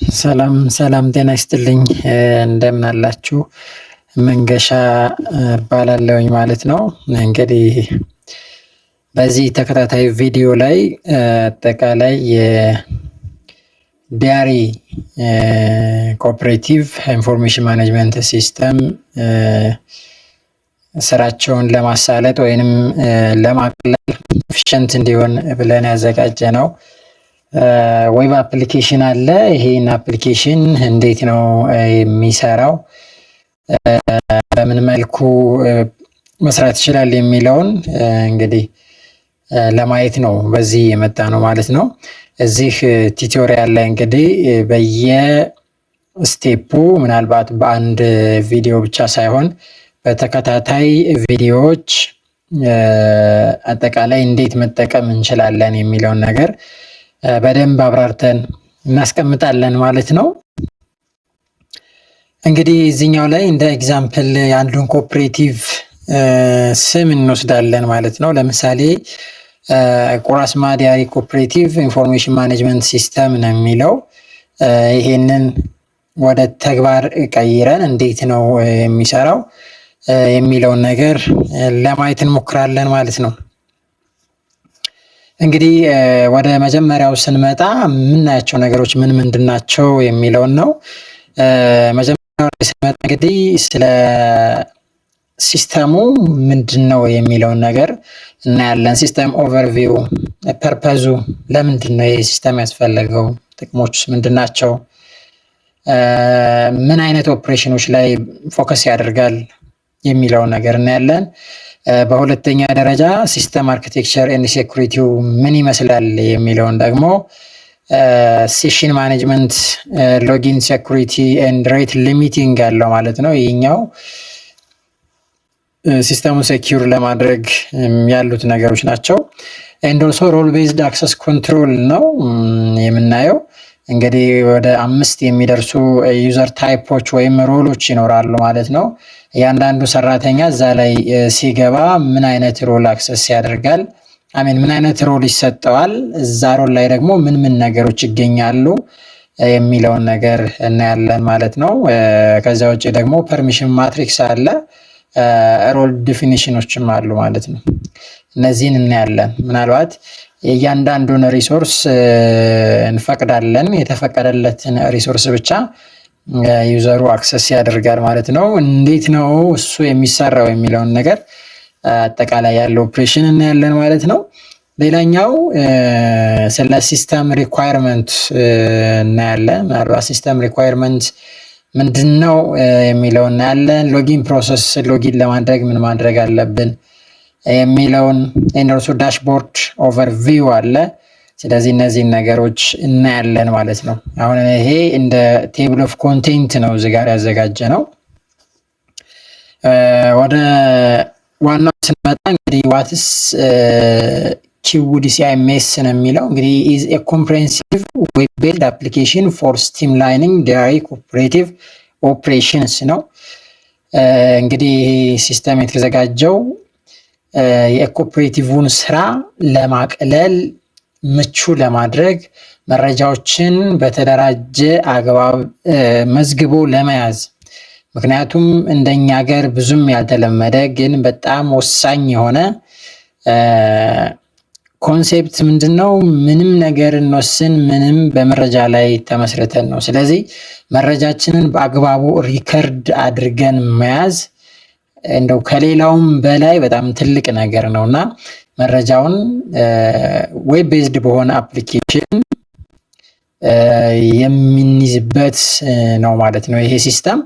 ሰላም ሰላም፣ ጤና ይስጥልኝ፣ እንደምን አላችሁ? መንገሻ እባላለሁኝ ማለት ነው። እንግዲህ በዚህ ተከታታይ ቪዲዮ ላይ አጠቃላይ የ dairy cooperative information management system ስራቸውን ለማሳለጥ ወይንም ለማቅለል efficient እንዲሆን ብለን ያዘጋጀነው web application አለ። ይሄን application እንዴት ነው የሚሰራው፣ በምን መልኩ መስራት ይችላል የሚለውን እንግዲህ ለማየት ነው በዚህ የመጣነው ማለት ነው። እዚህ tutorial ላይ እንግዲህ በየ step ኡ ምናልባት በአንድ ቪዲዮ ብቻ ሳይሆን በተከታታይ ቪዲዮዎች አጠቃላይ እንዴት መጠቀም እንችላለን የሚለውን ነገር በደንብ አብራርተን እናስቀምጣለን ማለት ነው። እንግዲህ እዚህኛው ላይ እንደ example የአንዱን cooperative ስም እንወስዳለን ማለት ነው። ለምሳሌ ቁራስማ dairy cooperative information management system ነው የሚለው። ይሄንን ወደ ተግባር ቀይረን እንዴት ነው የሚሰራው የሚለውን ነገር ለማየት እንሞክራለን ማለት ነው። እንግዲህ ወደ መጀመሪያው ስንመጣ የምናያቸው ነገሮች ምን ምንድን ናቸው የሚለውን ነው። መጀመሪያው ላይ ስንመጣ እንግዲህ ስለ system ኡ ምንድን ነው የሚለውን ነገር እናያለን። System overview፣ purpose ኡ ለምንድን ነው ይህ system ያስፈለገው፣ ጥቅሞች ምንድን ናቸው፣ ምን አይነት ኦፕሬሽኖች ላይ focus ያደርጋል የሚለውን ነገር እናያለን። በሁለተኛ ደረጃ system architecture and security ው ምን ይመስላል የሚለውን ደግሞ session management፣ login security and rate limiting ያለው ማለት ነው። ይህኛው system ኡን secure ለማድረግ ያሉት ነገሮች ናቸው። And also role based access control ነው የምናየው። እንግዲህ ወደ አምስት የሚደርሱ user type ኦች ወይም role ኦች ይኖራሉ ማለት ነው። እያንዳንዱ ሰራተኛ እዛ ላይ ሲገባ ምን አይነት role access ያደርጋል፣ I mean ምን አይነት role ይሰጠዋል፣ እዛ role ላይ ደግሞ ምን ምን ነገሮች ይገኛሉ የሚለውን ነገር እናያለን ማለት ነው። ከዚያ ውጭ ደግሞ permission matrix አለ፣ role definition ኦችም አሉ ማለት ነው። እነዚህን እናያለን። ምናልባት የእያንዳንዱን resource እንፈቅዳለን። የተፈቀደለትን resource ብቻ user ኡ access ያደርጋል ማለት ነው። እንዴት ነው እሱ የሚሰራው የሚለውን ነገር አጠቃላይ ያለው ኦፕሬሽን እናያለን ማለት ነው። ሌላኛው ስለ system requirement እናያለን። ምናልባት system requirement ምንድን ነው የሚለው እናያለን። Login process፣ login ለማድረግ ምን ማድረግ አለብን የሚለውን፣ and also dashboard overview አለ። ስለዚህ እነዚህን ነገሮች እናያለን ማለት ነው። አሁን ይሄ እንደ table of content ነው እዚህ ጋር ያዘጋጀነው። ወደ ዋናው ስንመጣ እንግዲህ what's QDCIMS ነው የሚለው። እንግዲህ is a comprehensive web based application for streamlining dairy cooperative operations ነው። እንግዲህ ይህ system የተዘጋጀው የ cooperative ን ስራ ለማቅለል፣ ምቹ ለማድረግ፣ መረጃዎችን በተደራጀ አግባብ መዝግቦ ለመያዝ፣ ምክንያቱም እንደኛ ሀገር ብዙም ያልተለመደ ግን በጣም ወሳኝ የሆነ concept ምንድን ነው? ምንም ነገር እንወስን ምንም በመረጃ ላይ ተመስርተን ነው። ስለዚህ መረጃችንን በአግባቡ record አድርገን መያዝ እንደው ከሌላውም በላይ በጣም ትልቅ ነገር ነው እና መረጃውን web based በሆነ application የምንይዝበት ነው ማለት ነው ይሄ system።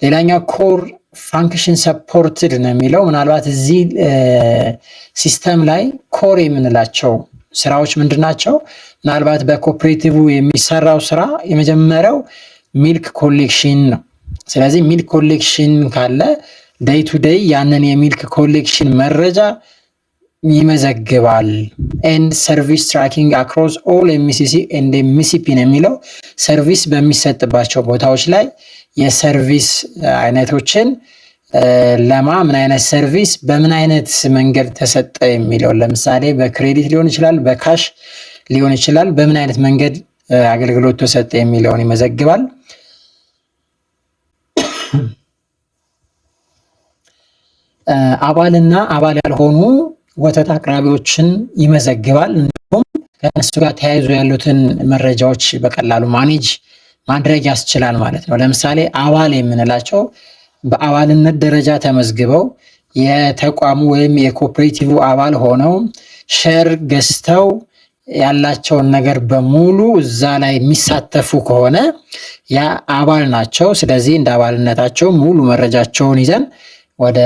ሌላኛው core function supported ነው የሚለው። ምናልባት እዚህ system ላይ core የምንላቸው ስራዎች ምንድን ናቸው? ምናልባት በ cooperative የሚሰራው ስራ የመጀመሪያው milk collection ነው። ስለዚህ milk collection ካለ day to day ያንን የ milk collection መረጃ ይመዘግባል። And service tracking across all MCC and MCP ነው የሚለው። Service በሚሰጥባቸው ቦታዎች ላይ የ service አይነቶችን ለማ ምን አይነት service በምን አይነት መንገድ ተሰጠ የሚለውን፣ ለምሳሌ በ credit ሊሆን ይችላል፣ በ cash ሊሆን ይችላል። በምን አይነት መንገድ አገልግሎት ተሰጠ የሚለውን ይመዘግባል። አባልና አባል ያልሆኑ ወተት አቅራቢዎችን ይመዘግባል። እንዲሁም ከእነሱ ጋር ተያይዞ ያሉትን መረጃዎች በቀላሉ manage ማድረግ ያስችላል ማለት ነው። ለምሳሌ አባል የምንላቸው በአባልነት ደረጃ ተመዝግበው የተቋሙ ወይም የ cooperative አባል ሆነው share ገዝተው ያላቸውን ነገር በሙሉ እዛ ላይ የሚሳተፉ ከሆነ ያ አባል ናቸው። ስለዚህ እንደ አባልነታቸው ሙሉ መረጃቸውን ይዘን ወደ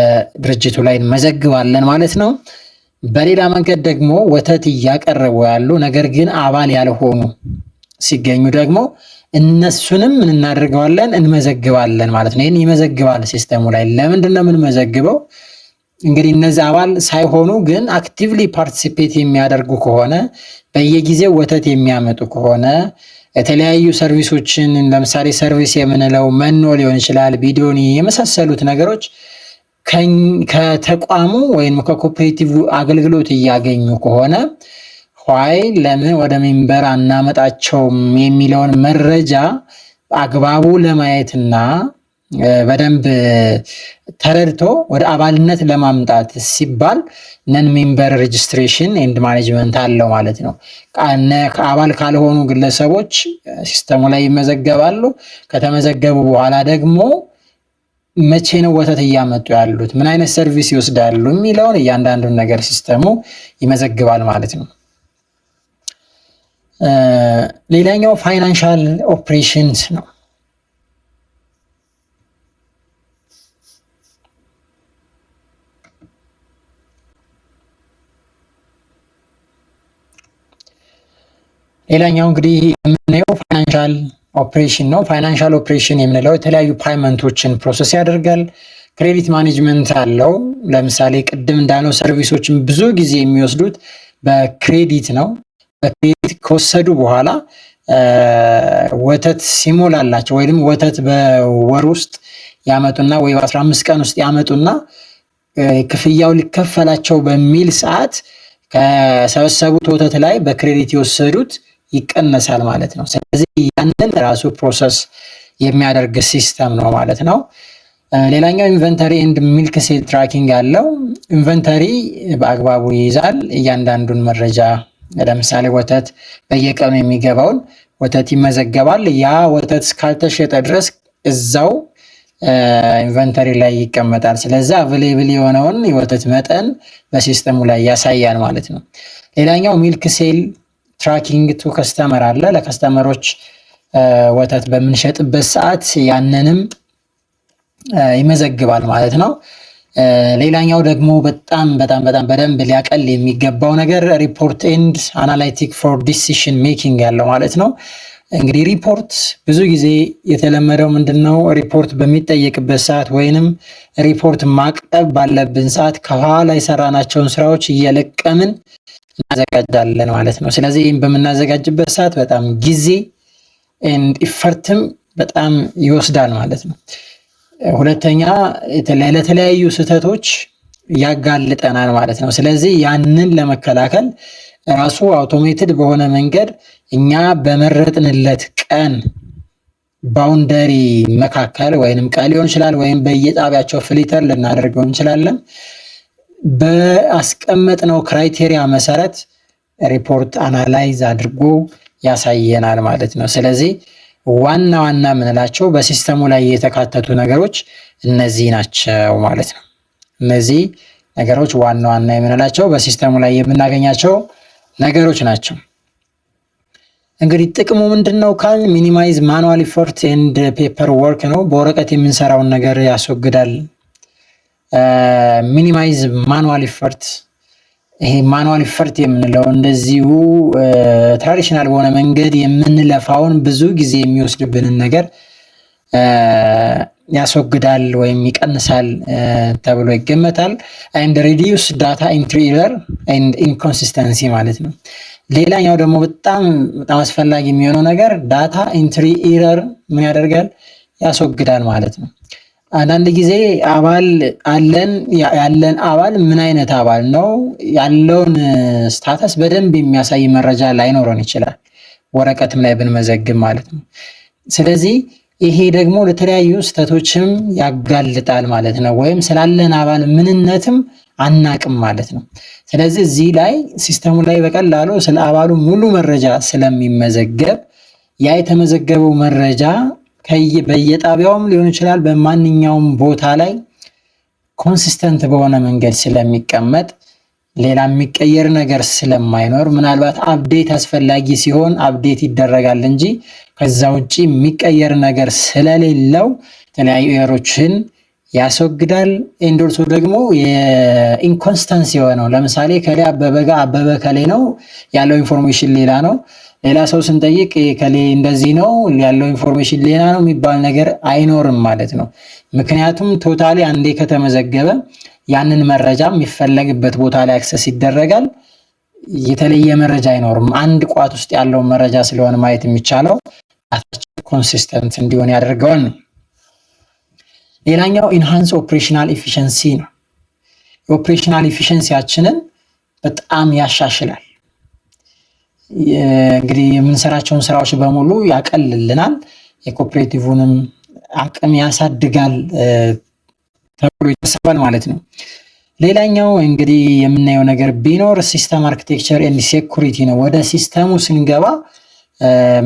ድርጅቱ ላይ እንመዘግባለን ማለት ነው። በሌላ መንገድ ደግሞ ወተት እያቀረቡ ያሉ ነገር ግን አባል ያልሆኑ ሲገኙ ደግሞ እነሱንም ምን እናደርገዋለን? እንመዘግባለን ማለት ነው። ይህን ይመዘግባል system ኡ ላይ። ለምንድን ነው የምንመዘግበው? እንግዲህ እነዚህ አባል ሳይሆኑ ግን actively participate የሚያደርጉ ከሆነ፣ በየጊዜው ወተት የሚያመጡ ከሆነ፣ የተለያዩ service ኦችን፣ ለምሳሌ service የምንለው መኖ ሊሆን ይችላል፣ ቢዶኒ የመሳሰሉት ነገሮች ከተቋሙ ወይም ከ cooperative አገልግሎት እያገኙ ከሆነ why ለምን ወደ member አናመጣቸውም የሚለውን መረጃ አግባቡ ለማየትና በደንብ ተረድቶ ወደ አባልነት ለማምጣት ሲባል non member registration and management አለው ማለት ነው። ከአባል ካልሆኑ ግለሰቦች system ኡ ላይ ይመዘገባሉ። ከተመዘገቡ በኋላ ደግሞ መቼ ነው ወተት እያመጡ ያሉት፣ ምን አይነት service ይወስዳሉ የሚለውን እያንዳንዱን ነገር system ኡ ይመዘግባል ማለት ነው። ሌላኛው financial operations ነው። ሌላኛው እንግዲህ የምናየው financial operation ነው። Financial operation የምንለው የተለያዩ payment ኦችን process ያደርጋል። Credit management አለው። ለምሳሌ ቅድም እንዳልነው service ኦችን ብዙ ጊዜ የሚወስዱት በ credit ነው። በ credit ከወሰዱ በኋላ ወተት ሲሞላላቸው ወይም ወተት በወር ውስጥ ያመጡና ወይ በ15 ቀን ውስጥ ያመጡና ክፍያው ሊከፈላቸው በሚል ሰዓት ከሰበሰቡት ወተት ላይ በ credit የወሰዱት ይቀነሳል ማለት ነው። ስለዚህ ያንን ራሱ process የሚያደርግ system ነው ማለት ነው። ሌላኛው inventory and milk sale tracking አለው። Inventory በአግባቡ ይይዛል እያንዳንዱን መረጃ። ለምሳሌ ወተት በየቀኑ የሚገባውን ወተት ይመዘገባል። ያ ወተት እስካልተሸጠ ድረስ እዛው inventory ላይ ይቀመጣል። ስለዚህ available የሆነውን የወተት መጠን በ system ኡ ላይ ያሳያል ማለት ነው። ሌላኛው milk sale tracking to customer አለ። ለ customer ኦች ወተት በምንሸጥበት ሰዓት ያንንም ይመዘግባል ማለት ነው። ሌላኛው ደግሞ በጣም በጣም በጣም በደንብ ሊያቀል የሚገባው ነገር report and analytic for decision making ያለው ማለት ነው። እንግዲህ ሪፖርት ብዙ ጊዜ የተለመደው ምንድን ነው? ሪፖርት በሚጠየቅበት ሰዓት ወይንም ሪፖርት ማቅረብ ባለብን ሰዓት ከኋላ የሰራናቸውን ስራዎች እየለቀምን እናዘጋጃለን ማለት ነው። ስለዚህ ይህም በምናዘጋጅበት ሰዓት በጣም ጊዜ and effort ም በጣም ይወስዳል ማለት ነው። ሁለተኛ ለተለያዩ ስህተቶች ያጋልጠናል ማለት ነው። ስለዚህ ያንን ለመከላከል ራሱ automated በሆነ መንገድ እኛ በመረጥንለት ቀን boundary መካከል ወይንም ቀን ሊሆን ይችላል ወይም በየጣቢያቸው filter ልናደርገው እንችላለን። በአስቀመጥነው criteria መሰረት report analyze አድርጎ ያሳየናል ማለት ነው። ስለዚህ ዋና ዋና የምንላቸው በ system ኡ ላይ የተካተቱ ነገሮች እነዚህ ናቸው ማለት ነው። እነዚህ ነገሮች ዋና ዋና የምንላቸው በ system ኡ ላይ የምናገኛቸው ነገሮች ናቸው። እንግዲህ ጥቅሙ ምንድን ነው ካልን minimize manual effort and paper work ነው። በወረቀት የምንሰራውን ነገር ያስወግዳል። Minimize manual effort፣ ይሄ manual effort የምንለው እንደዚሁ traditional በሆነ መንገድ የምንለፋውን ብዙ ጊዜ የሚወስድብንን ነገር ያስወግዳል ወይም ይቀንሳል ተብሎ ይገመታል። And reduce data entry error and inconsistency ማለት ነው። ሌላኛው ደግሞ በጣም በጣም አስፈላጊ የሚሆነው ነገር data entry error ምን ያደርጋል? ያስወግዳል ማለት ነው። አንዳንድ ጊዜ አባል አለን፣ ያለን አባል ምን አይነት አባል ነው ያለውን status በደንብ የሚያሳይ መረጃ ላይኖረን ይችላል። ወረቀትም ላይ ብንመዘግብ ማለት ነው። ስለዚህ ይሄ ደግሞ ለተለያዩ ስህተቶችም ያጋልጣል ማለት ነው። ወይም ስላለን አባል ምንነትም አናቅም ማለት ነው። ስለዚህ እዚህ ላይ system ኡ ላይ በቀላሉ ስለ አባሉ ሙሉ መረጃ ስለሚመዘገብ ያ የተመዘገበው መረጃ በየጣቢያውም ሊሆን ይችላል፣ በማንኛውም ቦታ ላይ consistent በሆነ መንገድ ስለሚቀመጥ፣ ሌላ የሚቀየር ነገር ስለማይኖር፣ ምናልባት update አስፈላጊ ሲሆን update ይደረጋል እንጂ ከዛ ውጭ የሚቀየር ነገር ስለሌለው የተለያዩ error ኦችን ያስወግዳል። And also ደግሞ የ inconsistency የሆነው፣ ለምሳሌ ከሌ አበበ ጋር አበበ ከሌ ነው ያለው information ሌላ ነው። ሌላ ሰው ስንጠይቅ ከሌ እንደዚህ ነው ያለው information ሌላ ነው የሚባል ነገር አይኖርም ማለት ነው። ምክንያቱም totally አንዴ ከተመዘገበ ያንን መረጃ የሚፈለግበት ቦታ ላይ access ይደረጋል። የተለየ መረጃ አይኖርም። አንድ ቋት ውስጥ ያለውን መረጃ ስለሆነ ማየት የሚቻለው consistent እንዲሆን ያደርገዋል ነው። ሌላኛው enhance operational efficiency ነው። የ operational efficiency ያችንን በጣም ያሻሽላል። እንግዲህ የምንሰራቸውን ስራዎች በሙሉ ያቀልልናል። የ cooperative ንም አቅም ያሳድጋል ተብሎ ይታሰባል ማለት ነው። ሌላኛው እንግዲህ የምናየው ነገር ቢኖር system architecture and security ነው። ወደ system ኡ ስንገባ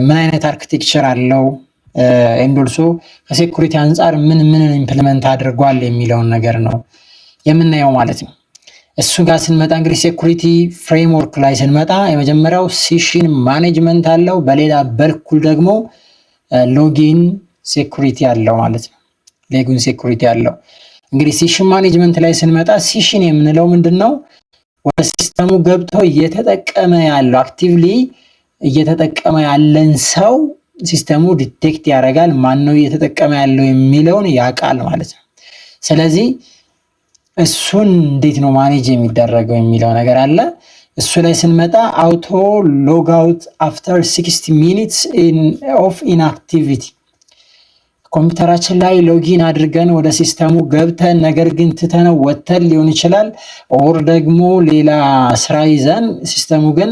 ምን አይነት architecture አለው፣ and also ከ security አንጻር ምን ምንን implement አድርጓል የሚለውን ነገር ነው የምናየው ማለት ነው። እሱ ጋር ስንመጣ እንግዲህ security framework ላይ ስንመጣ የመጀመሪያው session management አለው። በሌላ በኩል ደግሞ login security አለው ማለት ነው። Login security አለው። እንግዲህ session management ላይ ስንመጣ session የምንለው ምንድን ነው? ወደ system ኡ ገብቶ እየተጠቀመ ያለው፣ actively እየተጠቀመ ያለን ሰው system ኡ detect ያደርጋል። ማን ነው እየተጠቀመ ያለው የሚለውን ያውቃል ማለት ነው። ስለዚህ እሱን እንዴት ነው manage የሚደረገው የሚለው ነገር አለ። እሱ ላይ ስንመጣ auto logout after 60 minutes of inactivity። ኮምፒውተራችን ላይ login አድርገን ወደ system ኡ ገብተን ነገር ግን ትተነው ወጥተን ሊሆን ይችላል። Or ደግሞ ሌላ ስራ ይዘን system ኡ ግን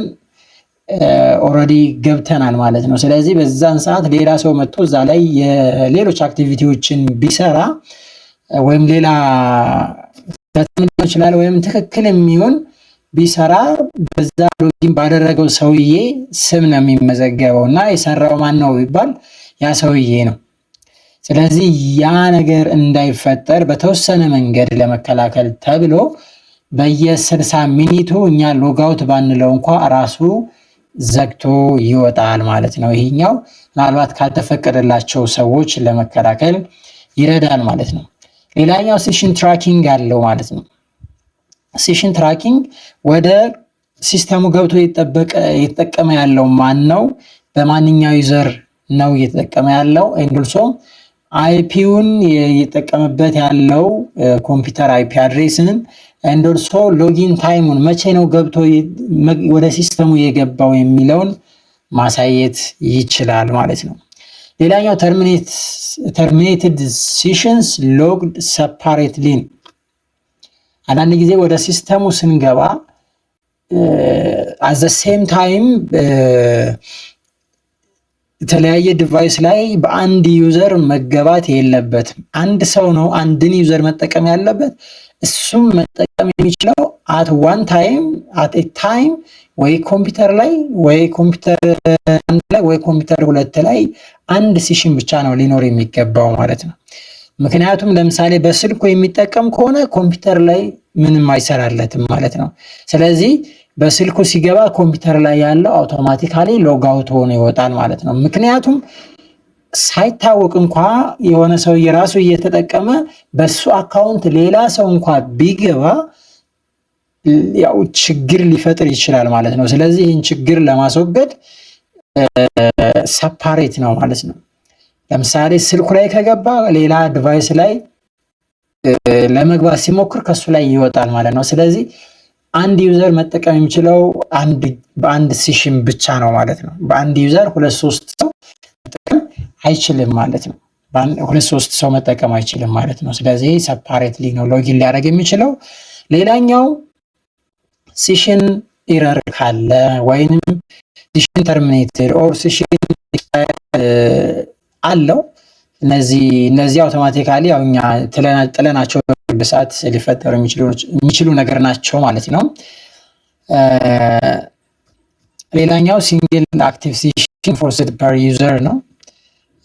already ገብተናል ማለት ነው። ስለዚህ በዛን ሰዓት ሌላ ሰው መጥቶ እዛ ላይ የሌሎች activity ዎችን ቢሰራ ወይም ሌላ ሊሆን ይችላል ወይም ትክክል የሚሆን ቢሰራ በዛ login ባደረገው ሰውዬ ስም ነው የሚመዘገበው እና የሰራው ማን ነው ቢባል ያ ሰውዬ ነው። ስለዚህ ያ ነገር እንዳይፈጠር በተወሰነ መንገድ ለመከላከል ተብሎ በየ60 minute ኡ እኛ logout ባንለው እንኳ ራሱ ዘግቶ ይወጣል ማለት ነው። ይሄኛው ምናልባት ካልተፈቀደላቸው ሰዎች ለመከላከል ይረዳል ማለት ነው። ሌላኛው session tracking አለው ማለት ነው። Session tracking ወደ system ኡ ገብቶ እየተጠቀመ ያለው ማን ነው፣ በማንኛው user ነው እየተጠቀመ ያለው፣ and also IP ውን እየተጠቀመበት ያለው ኮምፒውተር IP address ንም and also login time ኡን፣ መቼ ነው ገብቶ ወደ system ኡ የገባው የሚለውን ማሳየት ይችላል ማለት ነው። ሌላኛው terminated sessions logged separately ነው። አንዳንድ ጊዜ ወደ system ኡ ስንገባ at the same time የተለያየ device ላይ በአንድ user መገባት የለበትም። አንድ ሰው ነው አንድን user መጠቀም ያለበት። እሱም መጠቀም የሚችለው at one time፣ at a time ወይ ኮምፒውተር ላይ፣ ወይ ኮምፒውተር አንድ ላይ፣ ወይ ኮምፒውተር ሁለት ላይ አንድ session ብቻ ነው ሊኖር የሚገባው ማለት ነው። ምክንያቱም ለምሳሌ በስልኩ የሚጠቀም ከሆነ ኮምፒውተር ላይ ምንም አይሰራለትም ማለት ነው። ስለዚህ በስልኩ ሲገባ ኮምፒውተር ላይ ያለው automatically logout ሆኖ ይወጣል ማለት ነው። ምክንያቱም ሳይታወቅ እንኳ የሆነ ሰው የራሱ እየተጠቀመ በሱ account ሌላ ሰው እንኳ ቢገባ ያው ችግር ሊፈጥር ይችላል ማለት ነው። ስለዚህ ይህን ችግር ለማስወገድ separate ነው ማለት ነው። ለምሳሌ ስልኩ ላይ ከገባ ሌላ device ላይ ለመግባት ሲሞክር ከሱ ላይ ይወጣል ማለት ነው። ስለዚህ አንድ user መጠቀም የሚችለው በአንድ session ብቻ ነው ማለት ነው። በአንድ user ሁለት ሶስት ሰው መጠቀም አይችልም ማለት ነው። ሁለት ሶስት ሰው መጠቀም አይችልም ማለት ነው። ስለዚህ separately ነው login ሊያደርግ የሚችለው። ሌላኛው session error ካለ ወይንም Session terminated or session አለው። እነዚህ automatically ያው እኛ ጥለናቸው ሰዓት ሊፈጠሩ የሚችሉ ነገር ናቸው ማለት ነው። ሌላኛው single active session enforced per user ነው።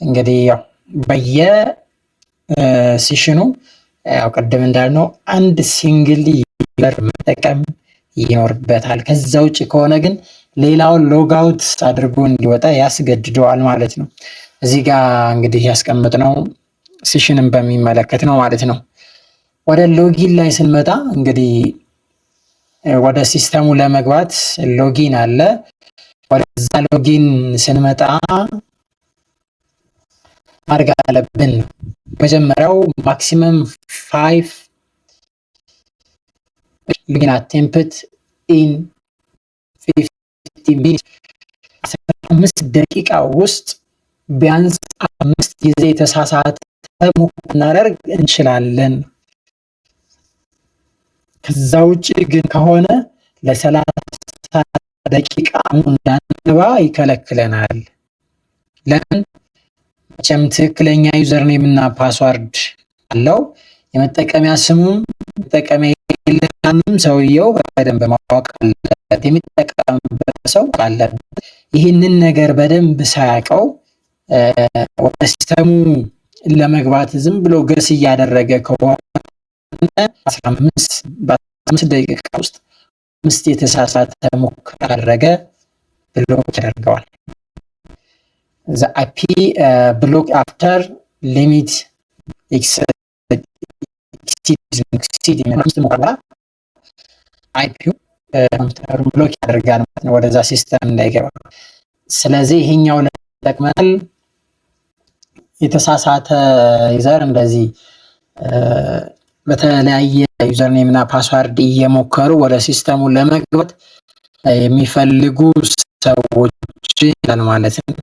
እንግዲህ ያው በየ session ኑ ያው ቅድም እንዳልነው አንድ single user መጠቀም ይኖርበታል። ከዛ ውጭ ከሆነ ግን ሌላውን logout አድርጎ እንዲወጣ ያስገድደዋል ማለት ነው። እዚህ ጋር እንግዲህ ያስቀመጥነው session ን በሚመለከት ነው ማለት ነው። ወደ login ላይ ስንመጣ እንግዲህ ወደ system ኡ ለመግባት login አለ። ወደዛ login ስንመጣ ማድረግ አለብን። መጀመሪያው maximum 5 login attempt in 15 minute፣ 15 ደቂቃ ውስጥ ቢያንስ አምስት ጊዜ የተሳሳተ ሙከራ እናደርግ እንችላለን። ከዛ ውጭ ግን ከሆነ ለ30 ደቂቃ እንዳንገባ ይከለክለናል። ለምን? መቼም ትክክለኛ username እና password አለው። የመጠቀሚያ ስሙም መጠቀሚያ የለንም፣ ሰውየው በደንብ ማወቅ አለበት። የሚጠቀምበት ሰው አለበት። ይህንን ነገር በደንብ ሳያውቀው ወደ system ኡ ለመግባት ዝም ብሎ guess እያደረገ ከሆነ በ15 ደቂቃ ውስጥ አምስት የተሳሳተ ሙከራ አደረገ፣ block ያደርገዋል። The IP block after limit exceed ሙከራ IP ው ኮምፒውተሩን block ያደርጋል ማለት ነው፣ ወደዛ system እንዳይገባ። ስለዚህ ይሄኛው ይጠቅመናል። የተሳሳተ user እንደዚህ በተለያየ username እና password እየሞከሩ ወደ system ኡ ለመግባት የሚፈልጉ ሰዎች ማለት ነው።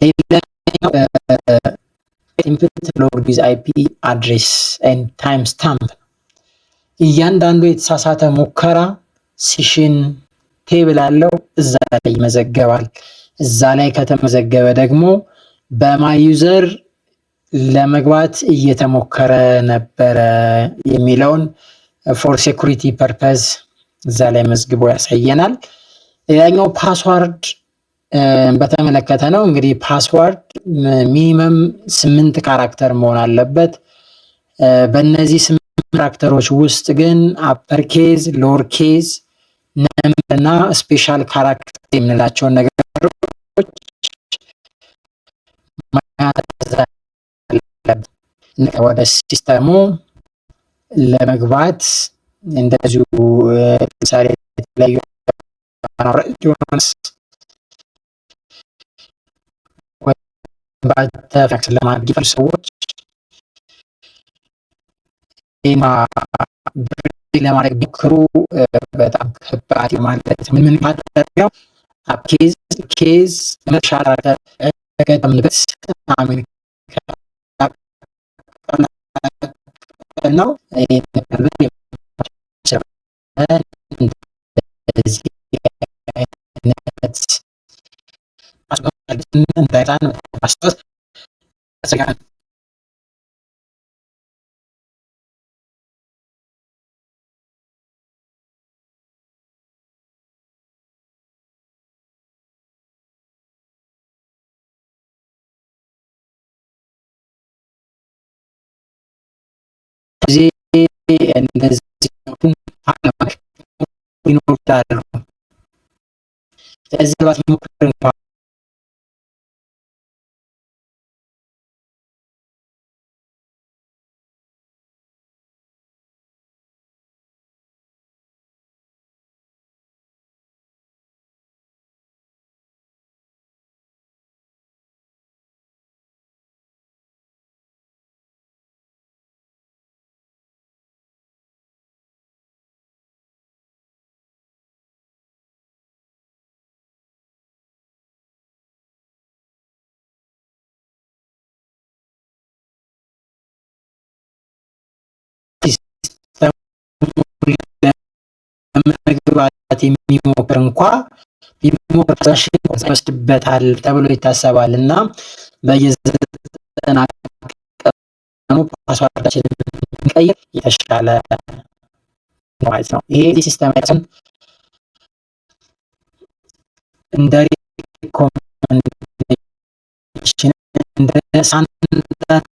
ሌላኛው attempt logged with IP address and time stamp። እያንዳንዱ የተሳሳተ ሙከራ session table አለው፣ እዛ ላይ ይመዘገባል። እዛ ላይ ከተመዘገበ ደግሞ በማ user ለመግባት እየተሞከረ ነበረ የሚለውን for security purpose እዛ ላይ መዝግቦ ያሳየናል። ሌላኛው password በተመለከተ ነው። እንግዲህ password minimum ስምንት character መሆን አለበት። በእነዚህ ስምንት character ኦች ውስጥ ግን upper case፣ lower case፣ number እና special character የምንላቸውን ነገሮች መያዝ አለበት። ወደ system ኡ ለመግባት እንደዚሁ ለምሳሌ የተለያዩ ጆናስ ባተፋክስ ለማድረግ ይፈልጉ ሰዎች ለማድረግ ቢሞክሩ በጣም ከባድ ማለት ምን ማድረገው case case መሻራተ ገጠምንበት አሜን ነው። እንደዚህ አይነት እንዳይጣን ማስታወስ ያስፈልጋል። ጊዜ እንደዚህ ሊኖሩ ይችላሉ። ስለዚህ ምናልባት ሞክር እንኳ system ኡ ለመግባት የሚሞክር እንኳ ይወስድበታል ተብሎ ይታሰባል እና በየ90 ቀኑ password ኣችንን ብንቀይር የተሻለ ማለት ነው። ይሄ system እንደ recommendation፣ እንደ ስታንዳርድ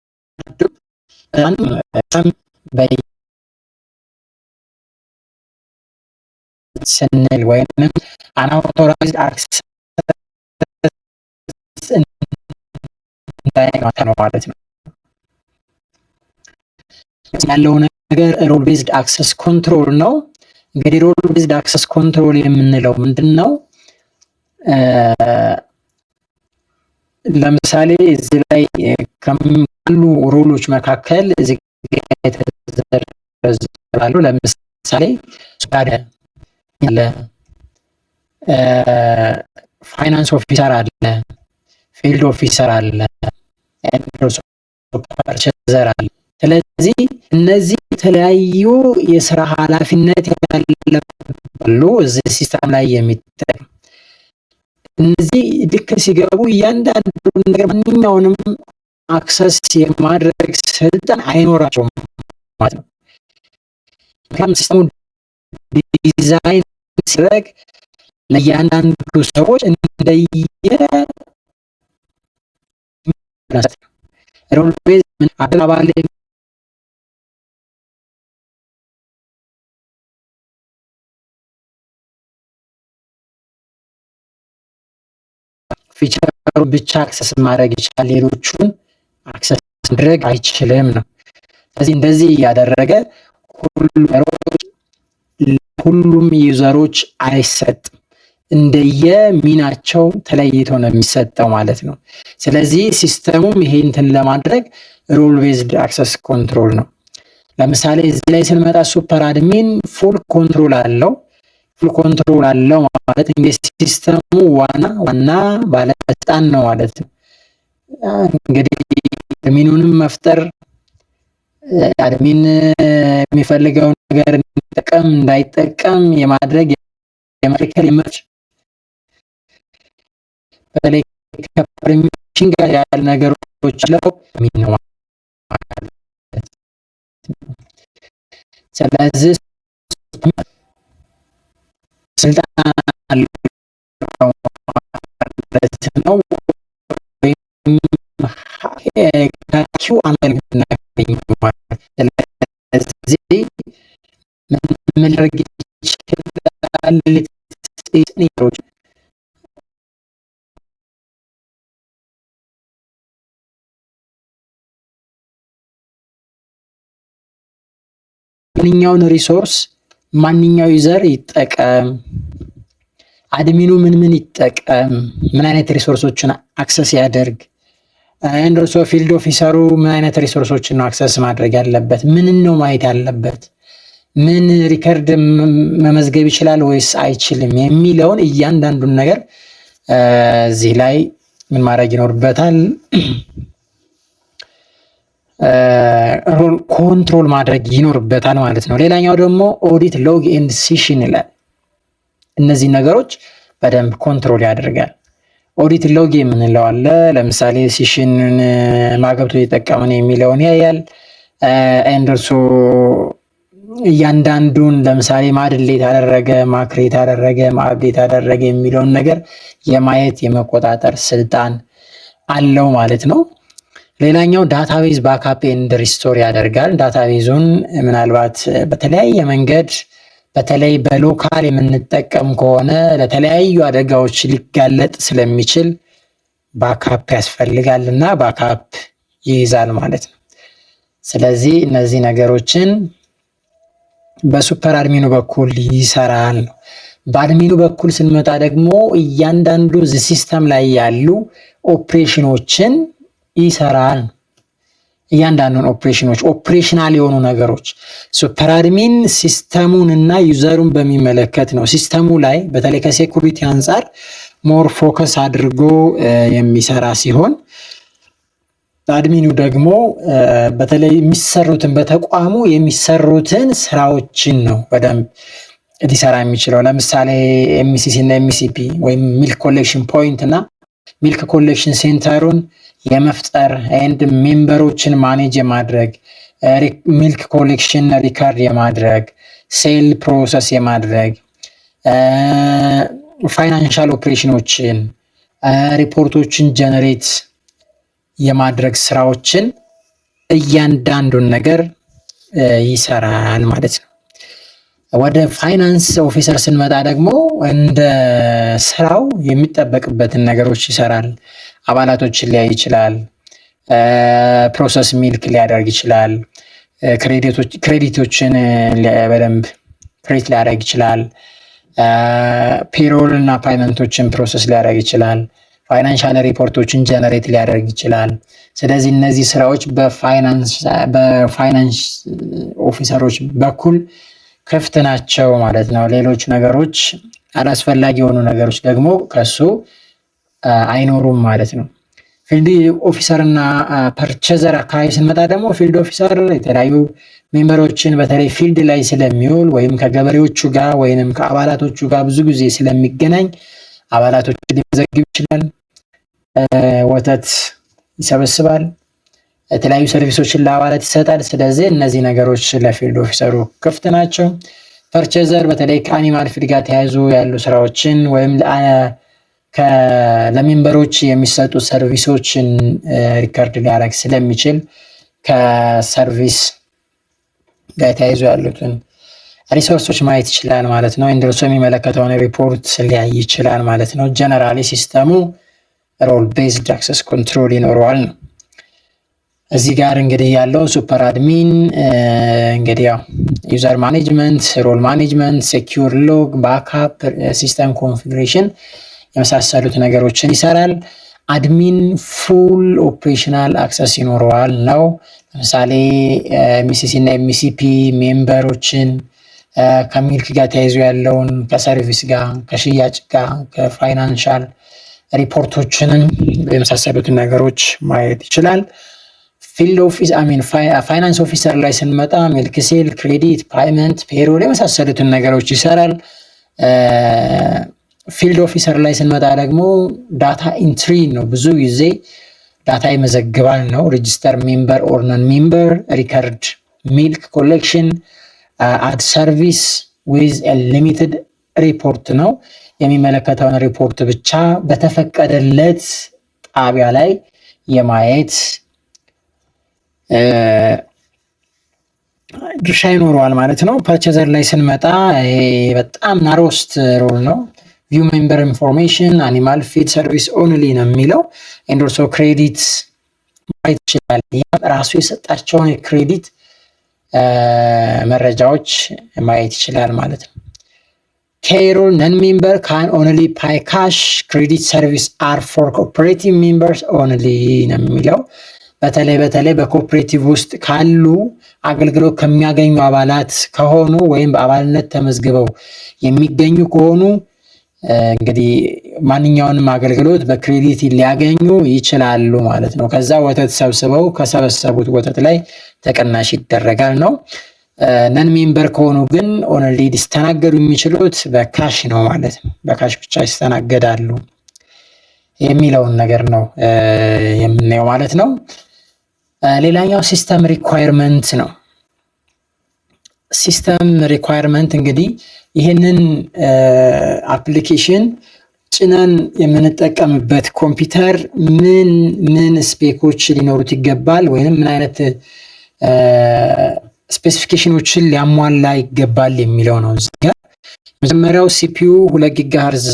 ስንል ወይም unauthorized access ነው ማለት ነው። ያለው ነገር role based access control ነው። እንግዲህ role based access control የምንለው ምንድን ነው? ለምሳሌ እዚህ ላይ ካሉ role ኦች መካከል እዚህ የተዘረዘሩ፣ ለምሳሌ አለ፣ finance officer አለ፣ field officer አለ፣ purchaser አለ። ስለዚህ እነዚህ የተለያዩ የስራ ኃላፊነት ያለባሉ እዚህ system ላይ የሚጠቀም። እነዚህ ልክ ሲገቡ እያንዳንዱ ነገር ማንኛውንም access የማድረግ ስልጣን አይኖራቸውም ማለት ነው። ምክንያቱም system ኡ ዲዛይን ሲደረግ ለእያንዳንዱ ሰዎች እንደየ role base አባል feature ኡ ብቻ access ማድረግ ይችላል፣ ሌሎቹን access ማድረግ አይችልም ነው። ስለዚህ እንደዚህ እያደረገ ሁሉም user ኦች አይሰጥም። እንደየ ሚናቸው ተለይቶ ነው የሚሰጠው ማለት ነው። ስለዚህ system ኡም ይሄ እንትን ለማድረግ role based access control ነው። ለምሳሌ እዚህ ላይ ስንመጣ super admin full control አለው። Full control አለው ማለት እንግዲህ system ኡ ዋና ዋና ባለስልጣን ነው ማለት ነው። እንግዲህ admin ኡንም መፍጠር፣ admin የሚፈልገውን ነገር እንዲጠቀም እንዳይጠቀም የማድረግ፣ የመከልከል፣ የመፍች፣ በተለይ ከ permission ጋር ያሉ ነገሮች አለው ነው። ስለዚህ ስልጣን አለው ማለት ነው። ወይም ከኪው ስለዚህ ምን ማድረግ ይችላል? ነገሮች ማንኛውን resource ማንኛው user ይጠቀም፣ admin ኡ ምን ምን ይጠቀም፣ ምን አይነት resource ኦችን access ያደርግ፣ and also field officer ኡ ምን አይነት resource ኦችን ነው access ማድረግ ያለበት፣ ምንን ነው ማየት ያለበት፣ ምን record መመዝገብ ይችላል ወይስ አይችልም የሚለውን እያንዳንዱን ነገር እዚህ ላይ ምን ማድረግ ይኖርበታል? Role control ማድረግ ይኖርበታል ማለት ነው። ሌላኛው ደግሞ audit log and session ይላል። እነዚህ ነገሮች በደንብ control ያደርጋል። Audit log የምንለው አለ። ለምሳሌ session ን ማን ገብቶ የተጠቀመን የሚለውን ያያል። And also እያንዳንዱን ለምሳሌ ማን delete አደረገ፣ ማን create አደረገ፣ ማን update አደረገ የሚለውን ነገር የማየት፣ የመቆጣጠር ስልጣን አለው ማለት ነው። ሌላኛው database backup and restore ያደርጋል። Database ኡን ምናልባት በተለያየ መንገድ በተለይ በ local የምንጠቀም ከሆነ ለተለያዩ አደጋዎች ሊጋለጥ ስለሚችል backup ያስፈልጋል እና backup ይይዛል ማለት ነው። ስለዚህ እነዚህ ነገሮችን በ super admin ኡ በኩል ይሰራል ነው። በ admin ኡ በኩል ስንመጣ ደግሞ እያንዳንዱ system ላይ ያሉ ኦፕሬሽኖችን ይሰራል። እያንዳንዱን operation ኦች፣ operational የሆኑ ነገሮች super admin system ኡን እና user ኡን በሚመለከት ነው። System ኡ ላይ በተለይ ከ security አንጻር more focus አድርጎ የሚሰራ ሲሆን admin ኡ ደግሞ በተለይ የሚሰሩትን፣ በተቋሙ የሚሰሩትን ስራዎችን ነው በደንብ ሊሰራ የሚችለው። ለምሳሌ MCC እና MCP ወይም milk collection point እና milk collection center ኡን የመፍጠር and member ኦችን manage የማድረግ፣ milk collection record የማድረግ፣ sale process የማድረግ፣ financial operation ኦችን፣ ሪፖርቶችን generate የማድረግ ስራዎችን እያንዳንዱን ነገር ይሰራል ማለት ነው። ወደ finance officer ስንመጣ ደግሞ እንደ ስራው የሚጠበቅበትን ነገሮች ይሰራል። አባላቶችን ሊያይ ይችላል። Process milk ሊያደርግ ይችላል። Credit ኦችን በደንብ create ሊያደርግ ይችላል። Payroll እና payment ኦችን process ሊያደርግ ይችላል። Financial ሪፖርቶችን generate ሊያደርግ ይችላል። ስለዚህ እነዚህ ስራዎች በ finance officer ኦች በኩል ክፍት ናቸው ማለት ነው። ሌሎች ነገሮች፣ አላስፈላጊ የሆኑ ነገሮች ደግሞ ከሱ አይኖሩም ማለት ነው። Field officer እና purchaser አካባቢ ስንመጣ ደግሞ field officer የተለያዩ member ኦችን በተለይ field ላይ ስለሚውል ወይም ከገበሬዎቹ ጋር ወይንም ከአባላቶቹ ጋር ብዙ ጊዜ ስለሚገናኝ አባላቶችን ሊመዘግብ ይችላል። ወተት ይሰበስባል። የተለያዩ service ኦችን ለአባላት ይሰጣል። ስለዚህ እነዚህ ነገሮች ለ field officer ኡ ክፍት ናቸው። Purchaser በተለይ ከ animal feed ጋር ተያይዞ ያሉ ስራዎችን ወይም ለ member ኦች የሚሰጡ service ኦችን record ሊያደርግ ስለሚችል ከ service ጋር ተያይዞ ያሉትን resource ኦች ማየት ይችላል ማለት ነው። እንደርሱ የሚመለከተውን ሪፖርት ሊያይ ይችላል ማለት ነው። Generally system ኡ role based access control ይኖረዋል ነው። እዚህ ጋር እንግዲህ ያለው super admin እንግዲህ ያው user management፣ role management፣ secure log፣ backup፣ system configuration የመሳሰሉት ነገሮችን ይሰራል። Admin full operational access ይኖረዋል ነው። ለምሳሌ MCC እና MCP member ኦችን፣ ከ milk ጋር ተያይዞ ያለውን፣ ከ service ጋር፣ ከሽያጭ ጋር፣ ከ financial ሪፖርቶችንም የመሳሰሉትን ነገሮች ማየት ይችላል። Field office, I mean, finance officer ላይ ስንመጣ milk sale፣ credit፣ payment፣ payroll የመሳሰሉትን ነገሮች ይሰራል። Field officer ላይ ስንመጣ ደግሞ data entry ነው። ብዙ ጊዜ data ይመዘግባል ነው። Register member or non member፣ record milk collection፣ add service with limited report ነው። የሚመለከተውን ሪፖርት ብቻ በተፈቀደለት ጣቢያ ላይ የማየት ድርሻ ይኖረዋል ማለት ነው። Purchaser ላይ ስንመጣ ይሄ በጣም narrowest role ነው። View member information፣ animal feed service only ነው የሚለው and also credit ማየት ይችላል። ያም ራሱ የሰጣቸውን የ credit መረጃዎች ማየት ይችላል ማለት ነው። Key role: non member can only pay cash፣ credit service are for cooperative members only ነው የሚለው። በተለይ በተለይ በ cooperative ውስጥ ካሉ፣ አገልግሎት ከሚያገኙ አባላት ከሆኑ ወይም በአባልነት ተመዝግበው የሚገኙ ከሆኑ እንግዲህ ማንኛውንም አገልግሎት በ credit ሊያገኙ ይችላሉ ማለት ነው። ከዛ ወተት ሰብስበው ከሰበሰቡት ወተት ላይ ተቀናሽ ይደረጋል ነው። Non member ከሆኑ ግን only ሊስተናገዱ የሚችሉት በ cash ነው ማለት ነው። በ cash ብቻ ይስተናገዳሉ የሚለውን ነገር ነው የምናየው ማለት ነው። ሌላኛው system requirement ነው። System requirement እንግዲህ ይህንን application ጭነን የምንጠቀምበት ኮምፒውተር ምን ምን spec ኦች ሊኖሩት ይገባል ወይንም ምን አይነት specification ኦችን ሊያሟላ ይገባል የሚለው ነው። እዚህ ጋር መጀመሪያው CPU 2 gigahertz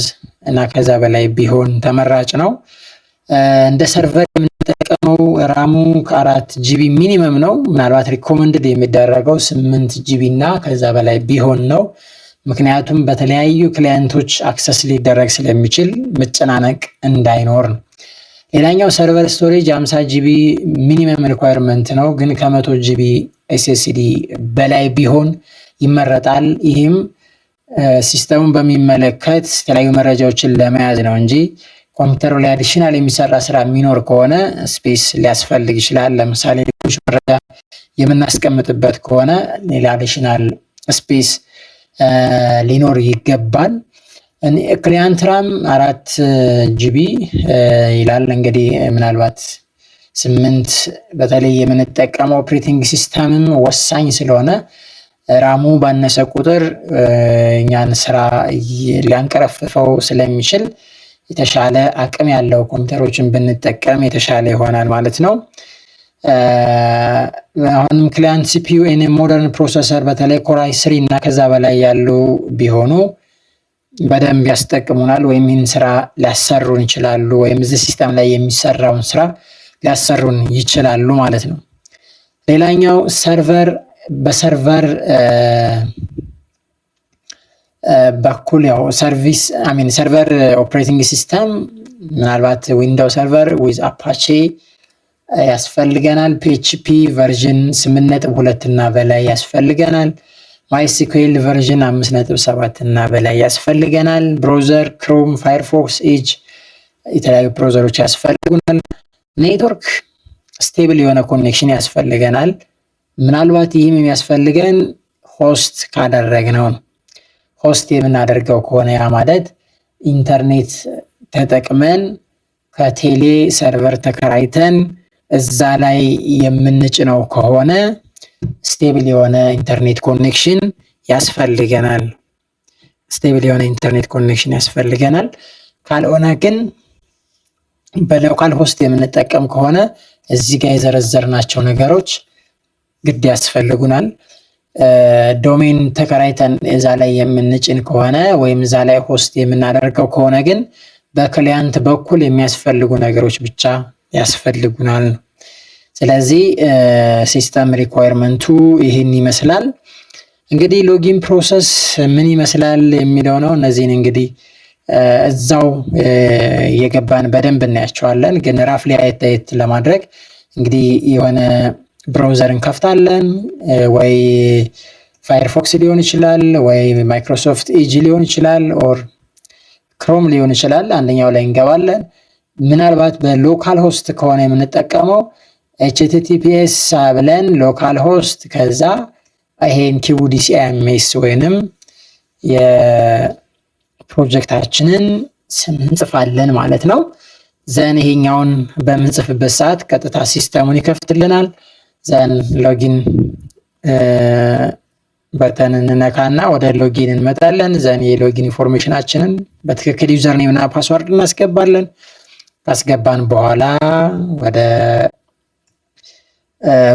እና ከዛ በላይ ቢሆን ተመራጭ ነው። እንደ server የምንጠቀመው RAM ኡ ከ4 GB minimum ነው። ምናልባት recommended የሚደረገው 8 GB እና ከዛ በላይ ቢሆን ነው። ምክንያቱም በተለያዩ client ኦች access ሊደረግ ስለሚችል መጨናነቅ እንዳይኖር ነው። ሌላኛው server storage 50 GB minimum requirement ነው፣ ግን ከ100 GB SSD በላይ ቢሆን ይመረጣል። ይህም system ኡን በሚመለከት የተለያዩ መረጃዎችን ለመያዝ ነው እንጂ ኮምፒውተሩ ላይ additional የሚሰራ ስራ የሚኖር ከሆነ space ሊያስፈልግ ይችላል። ለምሳሌ ሌሎች መረጃ የምናስቀምጥበት ከሆነ ሌላ additional space ሊኖር ይገባል። Client RAM 4 GB ይላል። እንግዲህ ምናልባት 8 በተለይ የምንጠቀመው operating system ም ወሳኝ ስለሆነ RAM ኡ ባነሰ ቁጥር እኛን ስራ ሊያንቀረፍፈው ስለሚችል የተሻለ አቅም ያለው ኮምፒውተሮችን ብንጠቀም የተሻለ ይሆናል ማለት ነው። አሁንም client CPU and modern processor በተለይ Core i3 እና ከዛ በላይ ያሉ ቢሆኑ በደንብ ያስጠቅሙናል ወይም ይህን ስራ ሊያሰሩን ይችላሉ፣ ወይም እዚህ system ላይ የሚሰራውን ስራ ሊያሰሩን ይችላሉ ማለት ነው። ሌላኛው server፣ በ server በኩል ያው service, I mean, server operating system ምናልባት Windows Server with Apache ያስፈልገናል። PHP version 8.2 እና በላይ ያስፈልገናል። MySQL version 5.7 እና በላይ ያስፈልገናል። Browser Chrome፣ Firefox፣ Edge የተለያዩ browser ኦች ያስፈልጉናል። Network stable የሆነ connection ያስፈልገናል። ምናልባት ይህም የሚያስፈልገን host ካደረግነው ነው። Host የምናደርገው ከሆነ ያ ማለት ኢንተርኔት ተጠቅመን ከቴሌ server ተከራይተን እዛ ላይ የምንጭነው ከሆነ stable የሆነ internet connection ያስፈልገናል። Stable የሆነ internet connection ያስፈልገናል። ካልሆነ ግን በ local host የምንጠቀም ከሆነ እዚህ ጋር የዘረዘርናቸው ነገሮች ግድ ያስፈልጉናል። Domain ተከራይተን እዛ ላይ የምንጭን ከሆነ ወይም እዛ ላይ host የምናደርገው ከሆነ ግን በ client በኩል የሚያስፈልጉ ነገሮች ብቻ ያስፈልጉናል። ስለዚህ system requirement ኡ ይህን ይመስላል። እንግዲህ login process ምን ይመስላል የሚለው ነው። እነዚህን እንግዲህ እዛው እየገባን በደንብ እናያቸዋለን። ግን roughly አየት አየት ለማድረግ እንግዲህ የሆነ browser እንከፍታለን፣ ወይ Firefox ሊሆን ይችላል፣ ወይ Microsoft Edge ሊሆን ይችላል፣ or Chrome ሊሆን ይችላል። አንደኛው ላይ እንገባለን። ምናልባት በ local host ከሆነ የምንጠቀመው HTTPS ብለን local host ከዛ ይሄን QDCMS ወይንም የፕሮጀክታችንን ስም እንጽፋለን ማለት ነው። Then ይሄኛውን በምንጽፍበት ሰዓት ቀጥታ system ኡን ይከፍትልናል። Then login button እንነካና ወደ login እንመጣለን። Then የ login information ኣችንን በትክክል username እና password እናስገባለን። ካስገባን በኋላ ወደ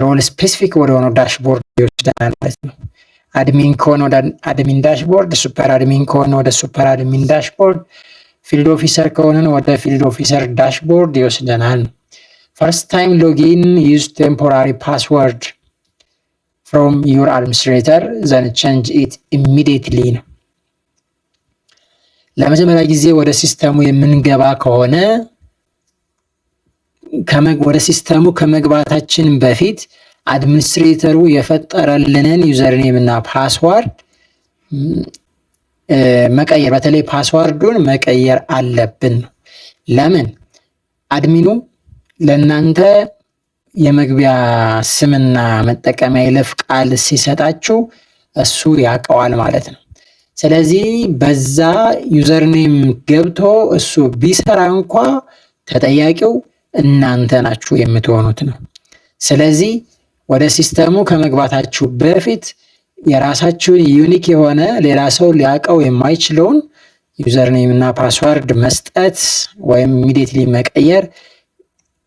role specific ወደ ሆነው dashboard ይወስደናል ማለት ነው። Admin ከሆነ ወደ admin dashboard፣ super admin ከሆነ ወደ super admin dashboard፣ field officer ከሆንን ወደ field officer dashboard ይወስደናል። First time login, use temporary password from your administrator, then change it immediately ነው። ለመጀመሪያ ጊዜ ወደ system ኡ የምንገባ ከሆነ ወደ system ኡ ከመግባታችን በፊት administrator ኡ የፈጠረልንን username እና password መቀየር፣ በተለይ password ኡን መቀየር አለብን። ለምን? Admin ኡ ለእናንተ የመግቢያ ስምና መጠቀሚያ ይለፍ ቃል ሲሰጣችሁ እሱ ያውቀዋል ማለት ነው። ስለዚህ በዛ username ገብቶ እሱ ቢሰራ እንኳ ተጠያቂው እናንተ ናችሁ የምትሆኑት ነው። ስለዚህ ወደ system ኡ ከመግባታችሁ በፊት የራሳችሁን unique የሆነ ሌላ ሰው ሊያውቀው የማይችለውን username እና password መስጠት ወይም immediately መቀየር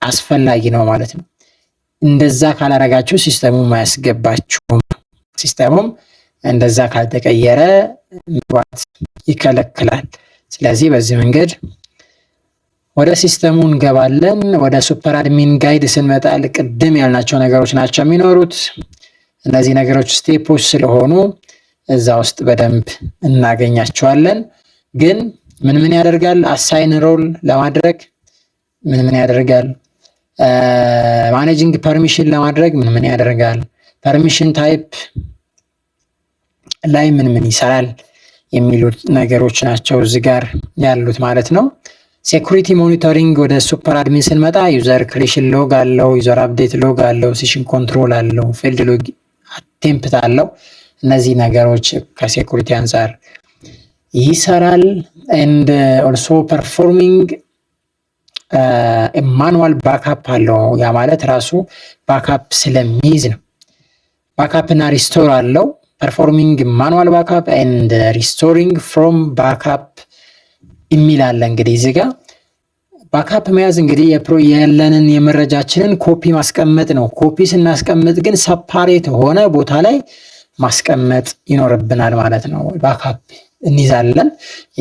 አስፈላጊ ነው ማለት ነው። እንደዛ ካላረጋችሁ system ኡም አያስገባችሁም። System ኡም እንደዛ ካልተቀየረ መግባት ይከለክላል። ስለዚህ በዚህ መንገድ ወደ system ኡ እንገባለን። ወደ super admin guide ስንመጣ ቅድም ያልናቸው ነገሮች ናቸው የሚኖሩት። እነዚህ ነገሮች step ኦች ስለሆኑ እዛ ውስጥ በደንብ እናገኛቸዋለን። ግን ምን ምን ያደርጋል? Assign role ለማድረግ ምን ምን ያደርጋል? Managing permission ለማድረግ ምን ምን ያደርጋል? Permission type ላይ ምን ምን ይሰራል የሚሉት ነገሮች ናቸው እዚህ ጋር ያሉት ማለት ነው። Security monitoring ወደ super admin ስንመጣ user creation log አለው፣ user update log አለው፣ session control አለው፣ failed log attempt አለው። እነዚህ ነገሮች ከ security አንጻር ይሰራል። And also performing manual backup አለው። ያ ማለት ራሱ backup ስለሚይዝ ነው። Backup እና restore አለው። Performing manual backup and restoring from backup የሚል አለ። እንግዲህ እዚህ ጋር backup መያዝ እንግዲህ ያለንን የመረጃችንን ኮፒ ማስቀመጥ ነው። ኮፒ ስናስቀምጥ ግን separate የሆነ ቦታ ላይ ማስቀመጥ ይኖርብናል ማለት ነው። Backup እንይዛለን።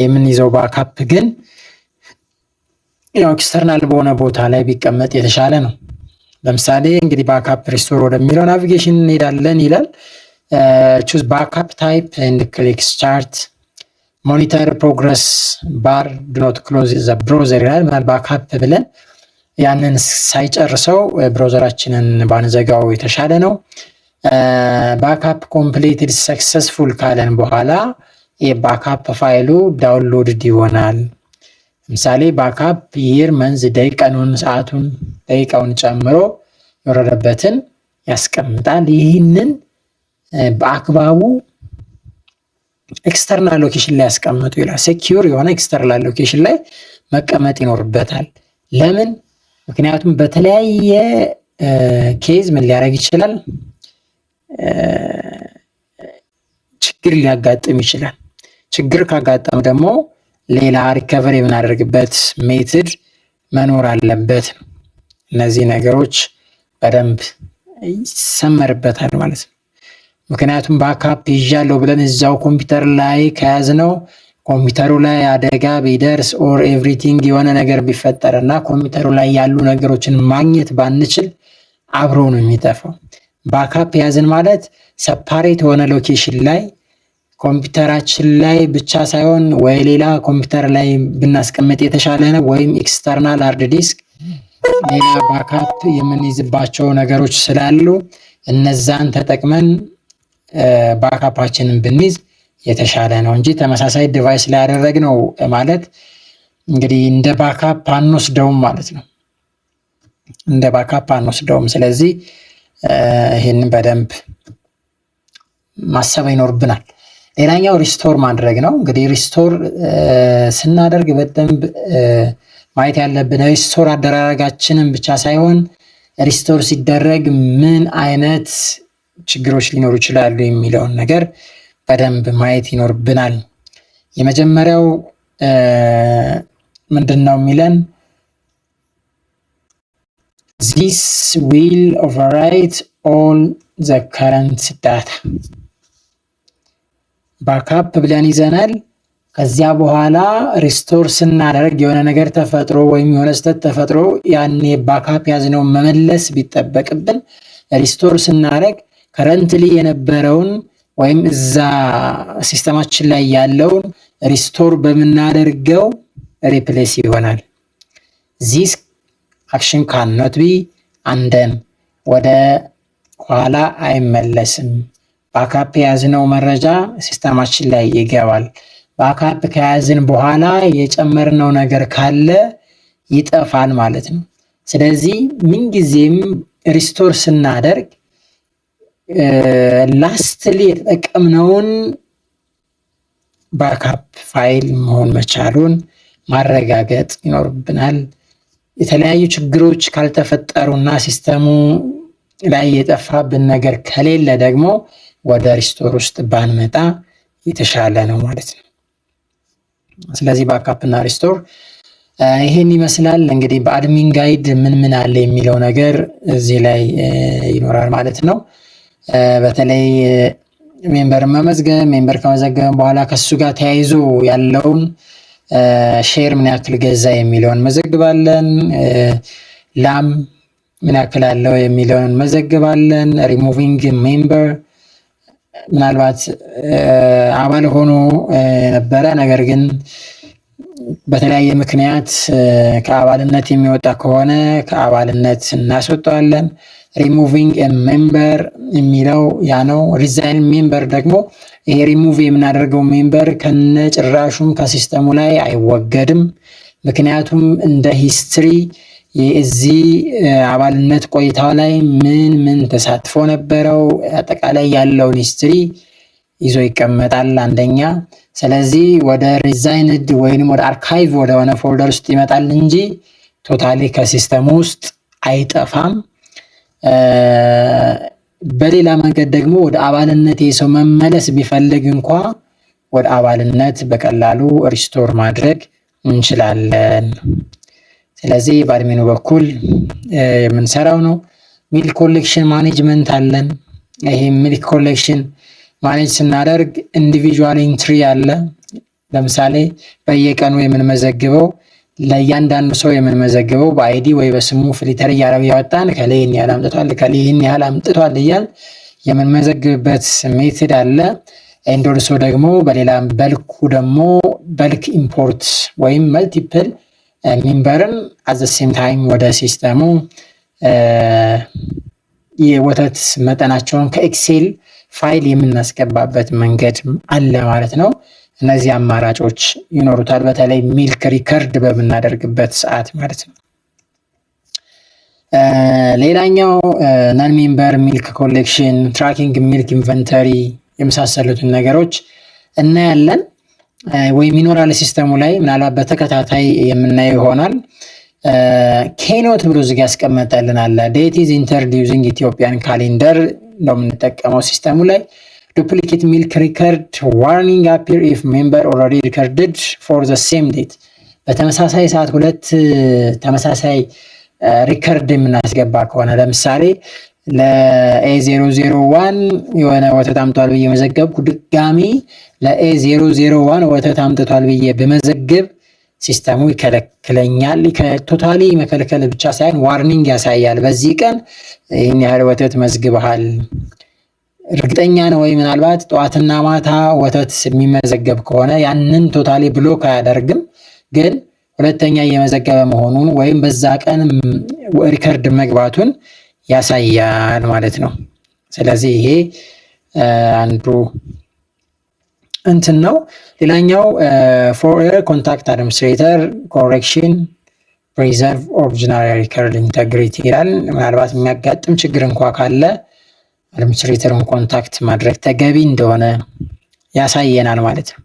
የምንይዘው backup ግን ያው external በሆነ ቦታ ላይ ቢቀመጥ የተሻለ ነው። ለምሳሌ እንግዲህ backup restore ወደሚለው navigation እንሄዳለን ይላል። Choose backup type and click start, monitor progress bar, do not close the browser ይላል። Backup ብለን ያንን ሳይጨርሰው browser ኣችንን ባንዘጋው የተሻለ ነው። Backup completed successful ካለን በኋላ የ backup ፋይሉ downloaded ይሆናል። ለምሳሌ backup year፣ month፣ day፣ ቀኑን፣ ሰዓቱን፣ ደቂቃውን ጨምሮ የወረደበትን ያስቀምጣል። ይህንን በአግባቡ external location ላይ ያስቀምጡ ይላል። Secure የሆነ external location ላይ መቀመጥ ይኖርበታል። ለምን? ምክንያቱም በተለያየ case ምን ሊያደርግ ይችላል? ችግር ሊያጋጥም ይችላል። ችግር ካጋጠመ ደግሞ ሌላ recover የምናደርግበት method መኖር አለበት። እነዚህ ነገሮች በደንብ ይሰመርበታል ማለት ነው። ምክንያቱም backup ይዣለሁ ብለን እዛው ኮምፒውተር ላይ ከያዝነው ኮምፒውተሩ ላይ አደጋ ቢደርስ or everything የሆነ ነገር ቢፈጠር እና ኮምፒውተሩ ላይ ያሉ ነገሮችን ማግኘት ባንችል አብሮ ነው የሚጠፋው። Backup ያዝን ማለት separate የሆነ location ላይ ኮምፒውተራችን ላይ ብቻ ሳይሆን ወይ ሌላ ኮምፒውተር ላይ ብናስቀምጥ የተሻለ ነው፣ ወይም external hard disk ሌላ backup የምንይዝባቸው ነገሮች ስላሉ እነዛን ተጠቅመን backup ኣችንን ብንይዝ የተሻለ ነው እንጂ ተመሳሳይ device ላይ ያደረግነው ማለት እንግዲህ እንደ backup አንወስደውም ማለት ነው። እንደ backup አንወስደውም። ስለዚህ ይህንን በደንብ ማሰብ ይኖርብናል። ሌላኛው restore ማድረግ ነው። እንግዲህ restore ስናደርግ በደንብ ማየት ያለብን restore አደራረጋችንን ብቻ ሳይሆን restore ሲደረግ ምን አይነት ችግሮች ሊኖሩ ይችላሉ የሚለውን ነገር በደንብ ማየት ይኖርብናል። የመጀመሪያው ምንድን ነው የሚለን? This will overwrite all the current data። Backup ብለን ይዘናል። ከዚያ በኋላ restore ስናደርግ የሆነ ነገር ተፈጥሮ ወይም የሆነ ስህተት ተፈጥሮ ያኔ backup ያዝነውን መመለስ ቢጠበቅብን restore ስናደርግ currently የነበረውን ወይም እዛ system ኣችን ላይ ያለውን restore በምናደርገው replace ይሆናል። ዚስ አክሽን ካኖት ቢ አንደን፣ ወደ ኋላ አይመለስም። Backup የያዝነው መረጃ system ኣችን ላይ ይገባል። Backup ከያዝን በኋላ የጨመርነው ነገር ካለ ይጠፋል ማለት ነው። ስለዚህ ምንጊዜም restore ስናደርግ lastly የተጠቀምነውን backup file መሆን መቻሉን ማረጋገጥ ይኖርብናል። የተለያዩ ችግሮች ካልተፈጠሩና system ኡ ላይ የጠፋብን ነገር ከሌለ ደግሞ ወደ restore ውስጥ ባንመጣ የተሻለ ነው ማለት ነው። ስለዚህ backup እና restore ይሄን ይመስላል። እንግዲህ በ admin guide ምን ምን አለ የሚለው ነገር እዚህ ላይ ይኖራል ማለት ነው። በተለይ member መመዝገብ፣ member ከመዘገብን በኋላ ከሱ ጋር ተያይዞ ያለውን share ምን ያክል ገዛ የሚለውን መዘግባለን። ላም ምን ያክል አለው የሚለውን መዘግባለን። ሪሙቪንግ ሜምበር፣ ምናልባት አባል ሆኖ የነበረ ነገር ግን በተለያየ ምክንያት ከአባልነት የሚወጣ ከሆነ ከአባልነት እናስወጣዋለን። ሪሙቪንግ ሜምበር የሚለው ያ ነው። ሪዛይን ሜምበር ደግሞ ይሄ ሪሙቭ የምናደርገው member ከነ ጭራሹም ከ system ኡ ላይ አይወገድም። ምክንያቱም እንደ history የዚህ አባልነት ቆይታው ላይ ምን ምን ተሳትፎ ነበረው፣ አጠቃላይ ያለውን history ይዞ ይቀመጣል አንደኛ። ስለዚህ ወደ resigned ወይንም ወደ archive ወደሆነ folder ውስጥ ይመጣል እንጂ totally ከ system ውስጥ አይጠፋም። በሌላ መንገድ ደግሞ ወደ አባልነት የሰው መመለስ ቢፈልግ እንኳ ወደ አባልነት በቀላሉ restore ማድረግ እንችላለን። ስለዚህ በ admin ኡ በኩል የምንሰራው ነው። Milk collection management አለን። ይሄ milk collection manage ስናደርግ individual entry አለ። ለምሳሌ በየቀኑ የምንመዘግበው፣ ለእያንዳንዱ ሰው የምንመዘግበው በ ID ወይ በስሙ filter እያደረግን እያወጣን ከላይ ይህን ያህል አምጥቷል፣ ከላይ ይህን ያህል አምጥቷል እያልን የምንመዘግብበት method አለ። And also ደግሞ በሌላ በልኩ ደግሞ bulk import ወይም multiple member ን at the same time ወደ system ኡ የወተት መጠናቸውን ከ Excel file የምናስገባበት መንገድ አለ ማለት ነው። እነዚህ አማራጮች ይኖሩታል፣ በተለይ milk record በምናደርግበት ሰዓት ማለት ነው። ሌላኛው non member milk collection፣ tracking milk inventory የመሳሰሉትን ነገሮች እናያለን ወይም ይኖራል system ኡ ላይ፣ ምናልባት በተከታታይ የምናየው ይሆናል። Key note ብሎ እዚህ ያስቀመጠልን አለ። Date is entered using Ethiopian calendar ነው የምንጠቀመው system ኡ ላይ። Duplicate milk record warning appear if member already recorded for the same date። በተመሳሳይ ሰዓት ሁለት ተመሳሳይ record የምናስገባ ከሆነ፣ ለምሳሌ ለ A001 የሆነ ወተት አምጥቷል ብዬ መዘገብኩ፣ ድጋሚ ለ A001 ወተት አምጥቷል ብዬ ብመዘግብ system ኡ ይከለክለኛል። Totally መከልከል ብቻ ሳይሆን warning ያሳያል። በዚህ ቀን ይህን ያህል ወተት መዝግበሃል፣ እርግጠኛ ነው ወይ? ምናልባት ጠዋትና ማታ ወተት የሚመዘገብ ከሆነ ያንን totally block አያደርግም፣ ግን ሁለተኛ እየመዘገበ መሆኑን ወይም በዛ ቀን record መግባቱን ያሳያል ማለት ነው። ስለዚህ ይሄ አንዱ እንትን ነው። ሌላኛው for contact administrator correction, preserve original record integrity ይላል። ምናልባት የሚያጋጥም ችግር እንኳ ካለ administrator ኡን contact ማድረግ ተገቢ እንደሆነ ያሳየናል ማለት ነው።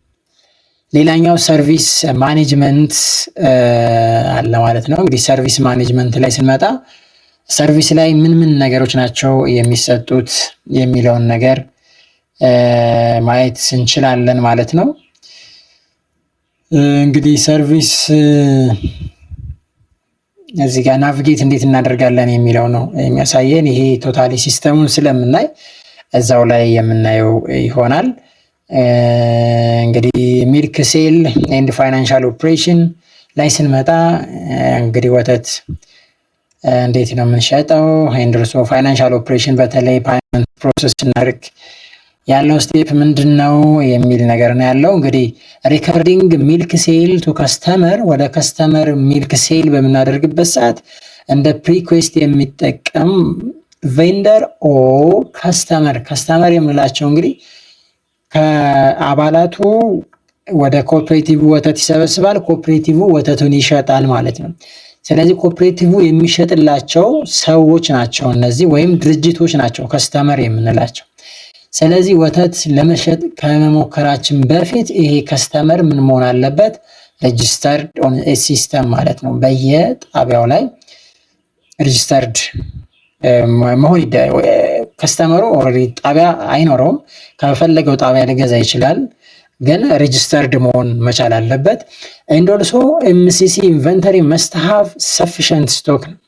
ሌላኛው service management አለ ማለት ነው። እንግዲህ service management ላይ ስንመጣ service ላይ ምን ምን ነገሮች ናቸው የሚሰጡት የሚለውን ነገር ማየት እንችላለን ማለት ነው። እንግዲህ service እዚህ ጋር navigate እንዴት እናደርጋለን የሚለው ነው የሚያሳየን። ይሄ totally system ኡን ስለምናይ እዛው ላይ የምናየው ይሆናል። እንግዲህ milk sale and financial operation ላይ ስንመጣ እንግዲህ ወተት እንዴት ነው የምንሸጠው? And also financial operation በተለይ payment process ስናደርግ ያለው step ምንድን ነው የሚል ነገር ነው ያለው። እንግዲህ recording milk sale to customer፣ ወደ customer milk sale በምናደርግበት ሰዓት እንደ prerequisite የሚጠቀም vendor or customer። Customer የምንላቸው እንግዲህ ከአባላቱ ወደ cooperative ወተት ይሰበስባል። Cooperative ወተቱን ይሸጣል ማለት ነው። ስለዚህ cooperative የሚሸጥላቸው ሰዎች ናቸው እነዚህ ወይም ድርጅቶች ናቸው customer የምንላቸው። ስለዚህ ወተት ለመሸጥ ከመሞከራችን በፊት ይሄ customer ምን መሆን አለበት? Registered on system ማለት ነው። በየጣቢያው ላይ registered መሆን፣ customer ኡ already ጣቢያ አይኖረውም። ከፈለገው ጣቢያ ሊገዛ ይችላል፣ ግን registered መሆን መቻል አለበት። And also MCC inventory must have sufficient stock ነው።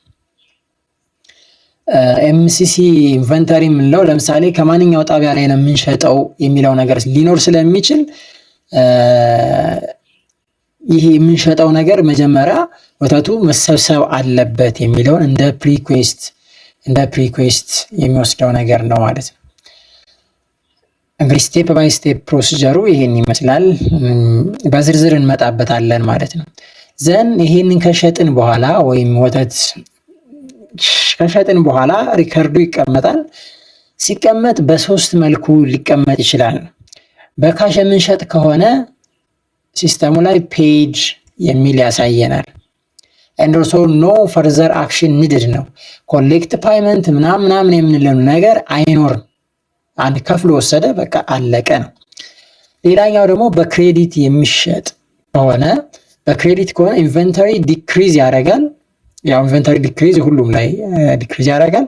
MCC inventory የምንለው ለምሳሌ ከማንኛው ጣቢያ ላይ ነው የምንሸጠው የሚለው ነገር ሊኖር ስለሚችል ይሄ የምንሸጠው ነገር መጀመሪያ ወተቱ መሰብሰብ አለበት የሚለውን እንደ prerequisite የሚወስደው ነገር ነው ማለት ነው። እንግዲህ step by step procedure ኡ ይሄን ይመስላል። በዝርዝር እንመጣበታለን ማለት ነው። Then ይሄንን ከሸጥን በኋላ ወይም ወተት ከሸጥን በኋላ record ኡ ይቀመጣል። ሲቀመጥ በሶስት መልኩ ሊቀመጥ ይችላል። በ cash የምንሸጥ ከሆነ system ኡ ላይ paid የሚል ያሳየናል። And also no further action needed ነው። Collect payment ምናምን ምናምን የምንለው ነገር አይኖርም። አንድ ከፍሎ ወሰደ፣ በቃ አለቀ ነው። ሌላኛው ደግሞ በ credit የሚሸጥ ከሆነ፣ በ credit ከሆነ inventory decrease ያደርጋል። ያው inventory decrease ሁሉም ላይ decrease ያደርጋል።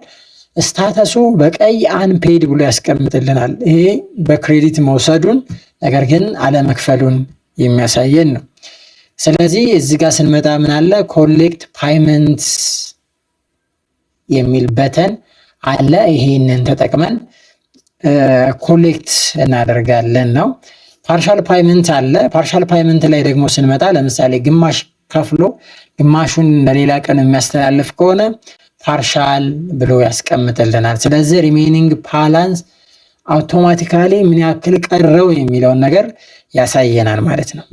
Status ኡ በቀይ unpaid ብሎ ያስቀምጥልናል። ይሄ በ credit መውሰዱን ነገር ግን አለመክፈሉን የሚያሳየን ነው። ስለዚህ እዚህ ጋር ስንመጣ ምን አለ? Collect payment የሚል button አለ። ይሄንን ተጠቅመን collect እናደርጋለን ነው። Partial payment አለ። Partial payment ላይ ደግሞ ስንመጣ ለምሳሌ ግማሽ ከፍሎ ግማሹን ለሌላ ቀን የሚያስተላልፍ ከሆነ partial ብሎ ያስቀምጥልናል። ስለዚህ remaining balance automatically ምን ያክል ቀረው የሚለውን ነገር ያሳየናል ማለት ነው።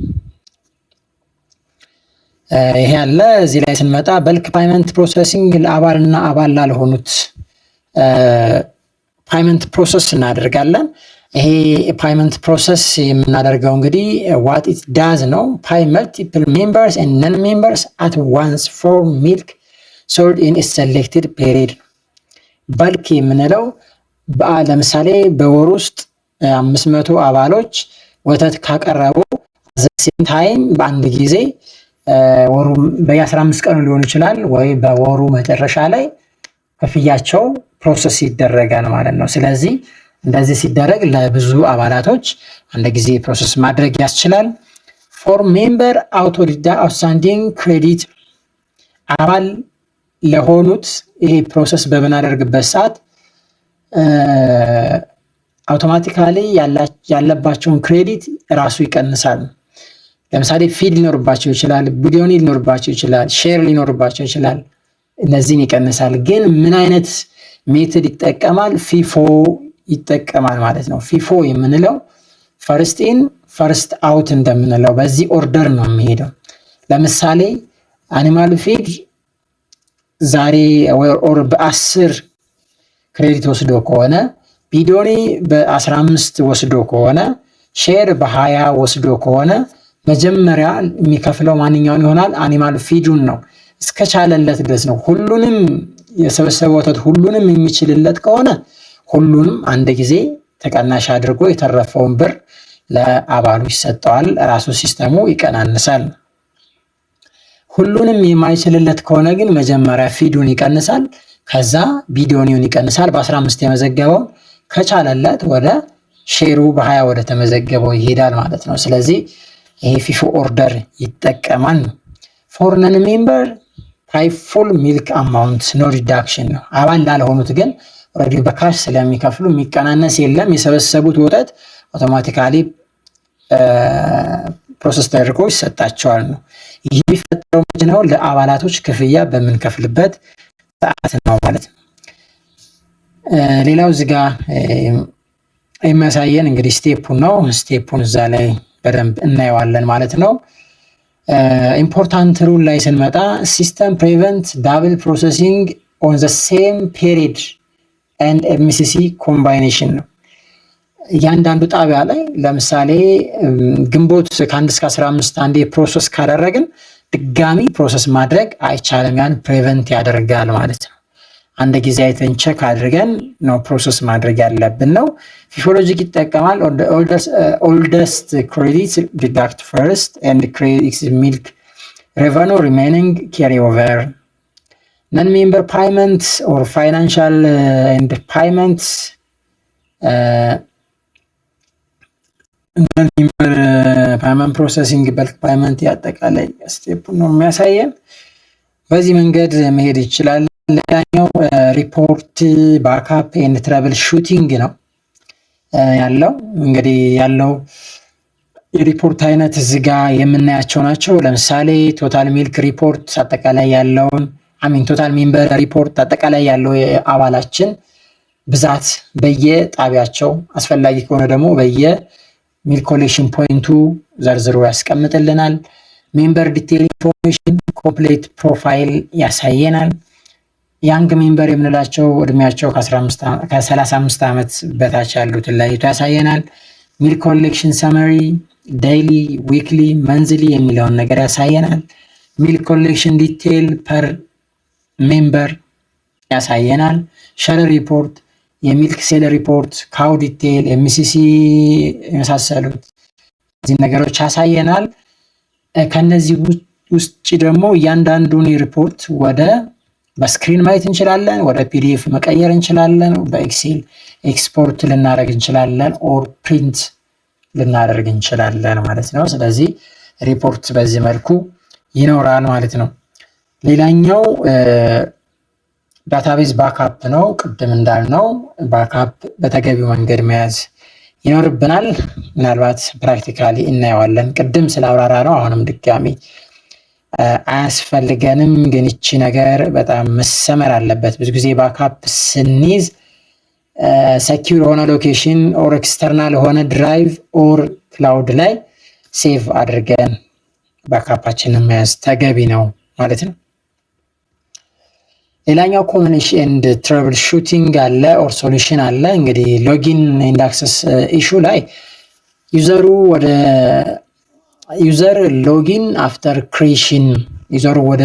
ይሄ አለ። እዚህ ላይ ስንመጣ bulk payment processing ለአባልና አባል ላልሆኑት payment process እናደርጋለን። ይሄ payment process የምናደርገው እንግዲህ what it does ነው፣ pay multiple members and non members at once for milk sold in selected period። Bulk የምንለው ለምሳሌ በወር ውስጥ 500 አባሎች ወተት ካቀረቡ same time በአንድ ጊዜ ወሩ በየ15 ቀኑ ሊሆን ይችላል ወይ በወሩ መጨረሻ ላይ ክፍያቸው process ይደረጋል ማለት ነው። ስለዚህ እንደዚህ ሲደረግ ለብዙ አባላቶች አንድ ጊዜ process ማድረግ ያስችላል። For member auto outstanding credit፣ አባል ለሆኑት ይሄ process በምናደርግበት ሰዓት automatically ያለባቸውን credit ራሱ ይቀንሳል። ለምሳሌ feed ሊኖርባቸው ይችላል፣ ቢዶኒ ሊኖርባቸው ይችላል፣ share ሊኖርባቸው ይችላል። እነዚህን ይቀንሳል። ግን ምን አይነት method ይጠቀማል? FIFO ይጠቀማል ማለት ነው። FIFO የምንለው first in first out እንደምንለው በዚህ order ነው የሚሄደው። ለምሳሌ animal feed ዛሬ or በ10 credit ወስዶ ከሆነ፣ ቢዶኒ በ15 ወስዶ ከሆነ፣ share በ20 ወስዶ ከሆነ መጀመሪያ የሚከፍለው ማንኛውን ይሆናል? Animal feed ኡን ነው። እስከቻለለት ድረስ ነው። ሁሉንም የሰበሰበ ወተት ሁሉንም የሚችልለት ከሆነ ሁሉንም አንድ ጊዜ ተቀናሽ አድርጎ የተረፈውን ብር ለአባሉ ይሰጠዋል። ራሱ system ኡ ይቀናንሳል። ሁሉንም የማይችልለት ከሆነ ግን መጀመሪያ feed ኡን ይቀንሳል፣ ከዛ ቢዶኒውን ይቀንሳል። በ15 የመዘገበውን ከቻለለት ወደ share ኡ በ20 ወደ ተመዘገበው ይሄዳል ማለት ነው። ስለዚህ ይሄ FIFO order ይጠቀማል። For non member pay full milk amount, no deduction ነው። አባል ላልሆኑት ግን already በ cash ስለሚከፍሉ የሚቀናነስ የለም። የሰበሰቡት ወተት automatically process ተደርጎ ይሰጣቸዋል ነው። ይህ የሚፈጠረው መቼ ነው? ለአባላቶች ክፍያ በምንከፍልበት ሰዓት ነው ማለት ነው። ሌላው እዚህ ጋር የሚያሳየን እንግዲህ step ኡን ነው። Step ኡን እዛ ላይ በደንብ እናየዋለን ማለት ነው። Important rule ላይ ስንመጣ system prevent double processing on the same period and MCC combination ነው። እያንዳንዱ ጣቢያ ላይ ለምሳሌ ግንቦት ከ1 እስከ 15 አንዴ process ካደረግን ድጋሚ process ማድረግ አይቻልም። ያን prevent ያደርጋል ማለት ነው። አንድ ጊዜ አይተን check አድርገን ነው process ማድረግ ያለብን ነው። FIFO logic ይጠቀማል። Oldest credit deduct first and credit milk revenue remaining carry over። Non member payment or financial and payment፣ non member payment processing፣ bulk payment ያጠቃላይ step ነው የሚያሳየን። በዚህ መንገድ መሄድ ይችላል። ሌላኛው report፣ backup and troubleshooting ነው ያለው። እንግዲህ ያለው የሪፖርት አይነት እዚህ ጋ የምናያቸው ናቸው። ለምሳሌ total milk report አጠቃላይ ያለውን፣ I mean total member report፣ አጠቃላይ ያለው የአባላችን ብዛት በየጣቢያቸው፣ አስፈላጊ ከሆነ ደግሞ በየ milk collection point ኡ ዘርዝሮ ያስቀምጥልናል። Member detail information፣ complete profile ያሳየናል። Young member የምንላቸው እድሜያቸው ከ35 ዓመት በታች ያሉትን ለይቶ ያሳየናል። Milk collection summary daily፣ weekly፣ monthly የሚለውን ነገር ያሳየናል። Milk collection detail per member ያሳየናል። Share report፣ የ milk sale report፣ cow detail፣ MCC የመሳሰሉት እዚህ ነገሮች ያሳየናል። ከነዚህ ውጭ ደግሞ እያንዳንዱን ሪፖርት ወደ በ screen ማየት እንችላለን፣ ወደ PDF መቀየር እንችላለን፣ በ Excel export ልናደርግ እንችላለን፣ or print ልናደርግ እንችላለን ማለት ነው። ስለዚህ ሪፖርት በዚህ መልኩ ይኖራል ማለት ነው። ሌላኛው database backup ነው። ቅድም እንዳልነው backup በተገቢው መንገድ መያዝ ይኖርብናል። ምናልባት practically እናየዋለን። ቅድም ስላብራራነው አሁንም ድጋሚ አያስፈልገንም። ግን ይቺ ነገር በጣም መሰመር አለበት። ብዙ ጊዜ backup ስንይዝ secure የሆነ location or external የሆነ drive or cloud ላይ save አድርገን backup ኣችንን መያዝ ተገቢ ነው ማለት ነው። ሌላኛው common issue and troubleshooting አለ or solution አለ። እንግዲህ login and access issue ላይ user ኡ ወደ user login after creation user ኡ ወደ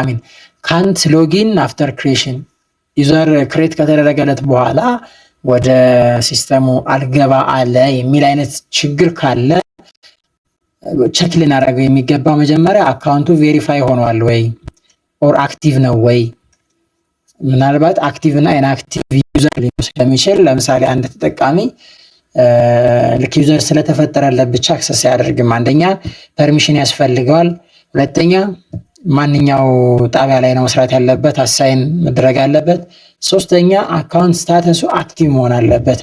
አሚን ካንት ሎጊን አፍተር ክሬሽን ዩዘር ክሬት ከተደረገለት በኋላ ወደ system ኡ አልገባ አለ የሚል አይነት ችግር ካለ check ልናደርገው የሚገባው መጀመሪያ account ኡ verify ሆኗል ወይ or active ነው ወይ። ምናልባት active እና inactive user ሊኖር ስለሚችል፣ ለምሳሌ አንድ ተጠቃሚ ልክ user ስለተፈጠረለት ብቻ access አያደርግም። አንደኛ permission ያስፈልገዋል። ሁለተኛ ማንኛው ጣቢያ ላይ ነው መስራት ያለበት assign መደረግ አለበት። ሶስተኛ account status ኡ active መሆን አለበት።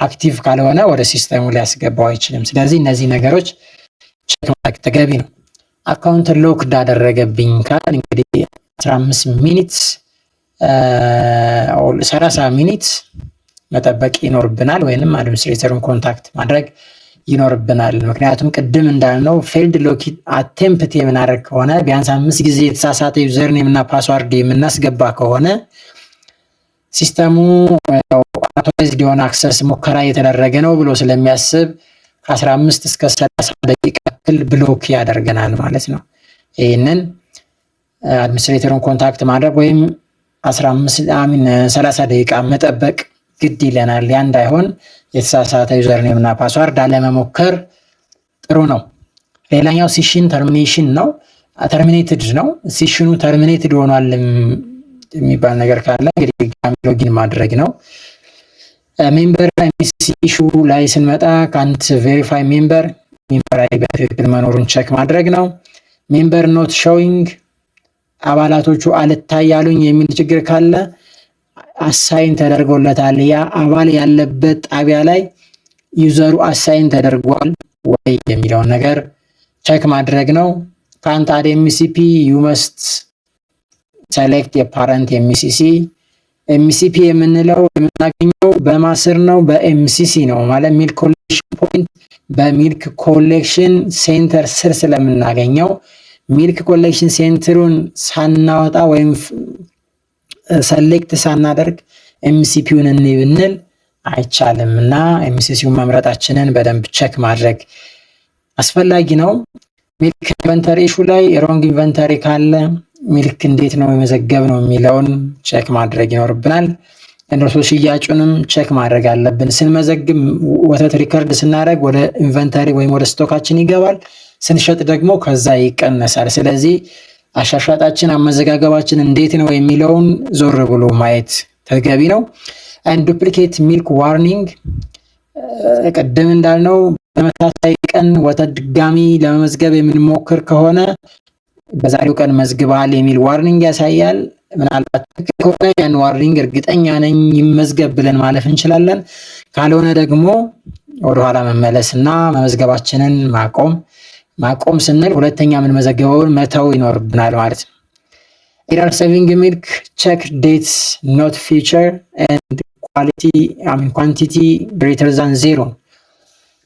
Active ካልሆነ ወደ system ኡ ሊያስገባው አይችልም። ስለዚህ እነዚህ ነገሮች check ማድረግ ተገቢ ነው። Account lock እንዳደረገብኝ ካል እንግዲህ 15 minutes፣ 30 minutes መጠበቅ ይኖርብናል፣ ወይንም administrator ኡን contact ማድረግ ይኖርብናል። ምክንያቱም ቅድም እንዳልነው failed login attempt የምናደርግ ከሆነ፣ ቢያንስ አምስት ጊዜ የተሳሳተ username እና password የምናስገባ ከሆነ system ኡ unauthorized የሆነ access ሙከራ እየተደረገ ነው ብሎ ስለሚያስብ ከ15 እስከ 30 ደቂቃ ያክል block ያደርገናል ማለት ነው። ይህንን administrator ኡን contact ማድረግ ወይም 15 አሚን 30 ደቂቃ መጠበቅ ግድ ይለናል። ያ እንዳይሆን የተሳሳተ username እና password አለመሞከር ጥሩ ነው። ሌላኛው session termination ነው። Terminated ነው። Session ኑ terminated ሆኗል የሚባል ነገር ካለ እንግዲህ ድጋሚ login ማድረግ ነው። Member ኢሹ ላይ ስንመጣ ካንት ቬሪፋይ ሜምበር፣ ሜምበር አይ በትክክል መኖሩን check ማድረግ ነው። Member not showing፣ አባላቶቹ አልታይ ያሉኝ የሚል ችግር ካለ assign ተደርጎለታል። ያ አባል ያለበት ጣቢያ ላይ user ኡ assign ተደርጓል ወይ የሚለውን ነገር check ማድረግ ነው። ካንት አድ ኤምሲፒ፣ ዩ መስት ሰሌክት የፓረንት ኤምሲሲ። ኤምሲፒ የምንለው የምናገኘው በማስር ነው፣ በ MCC ነው ማለት milk collection point፣ በ milk collection center ስር ስለምናገኘው milk collection center ኡን ሳናወጣ ወይም select ሳናደርግ MCP ውን እኔ ብንል አይቻልም እና MCC ውን መምረጣችንን በደንብ check ማድረግ አስፈላጊ ነው። Milk inventory issue ላይ wrong inventory ካለ milk እንዴት ነው የመዘገብነው የሚለውን check ማድረግ ይኖርብናል። እንደርሶ ሽያጩንም check ማድረግ አለብን። ስንመዘግብ ወተት record ስናደርግ ወደ inventory ወይም ወደ stock ኣችን ይገባል። ስንሸጥ ደግሞ ከዛ ይቀነሳል። ስለዚህ አሻሻጣችን፣ አመዘጋገባችን እንዴት ነው የሚለውን ዞር ብሎ ማየት ተገቢ ነው። And duplicate milk warning፣ ቅድም እንዳልነው በተመሳሳይ ቀን ወተት ድጋሚ ለመመዝገብ የምንሞክር ከሆነ በዛሬው ቀን መዝግበሃል የሚል warning ያሳያል። ምናልባት ትክክል ከሆነ ያን warning እርግጠኛ ነኝ ይመዝገብ ብለን ማለፍ እንችላለን። ካልሆነ ደግሞ ወደኋላ መመለስ እና መመዝገባችንን ማቆም፣ ማቆም ስንል ሁለተኛ የምንመዘገበውን መተው ይኖርብናል ማለት ነው። Error saving milk፣ check dates not future and quality I mean quantity greater than zero።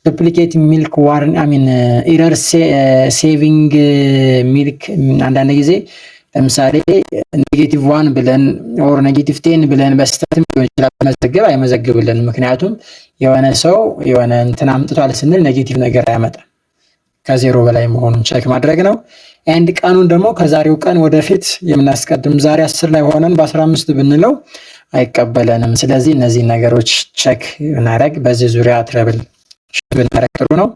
Duplicate milk warn I mean error saving milk፣ አንዳንድ ጊዜ ለምሳሌ -1 ብለን or -10 ብለን በስህተት ሊሆን ይችላል መዘገብ አይመዘግብልን። ምክንያቱም የሆነ ሰው የሆነ እንትን አምጥቷል ስንል negative ነገር አያመጣም። ከዜሮ በላይ መሆኑን check ማድረግ ነው። And ቀኑን ደግሞ ከዛሬው ቀን ወደፊት የምናስቀድም፣ ዛሬ 10 ላይ ሆነን በ15 ብንለው አይቀበለንም። ስለዚህ እነዚህ ነገሮች check ብናደርግ፣ በዚህ ዙሪያ trouble ብናደርግ ጥሩ ነው።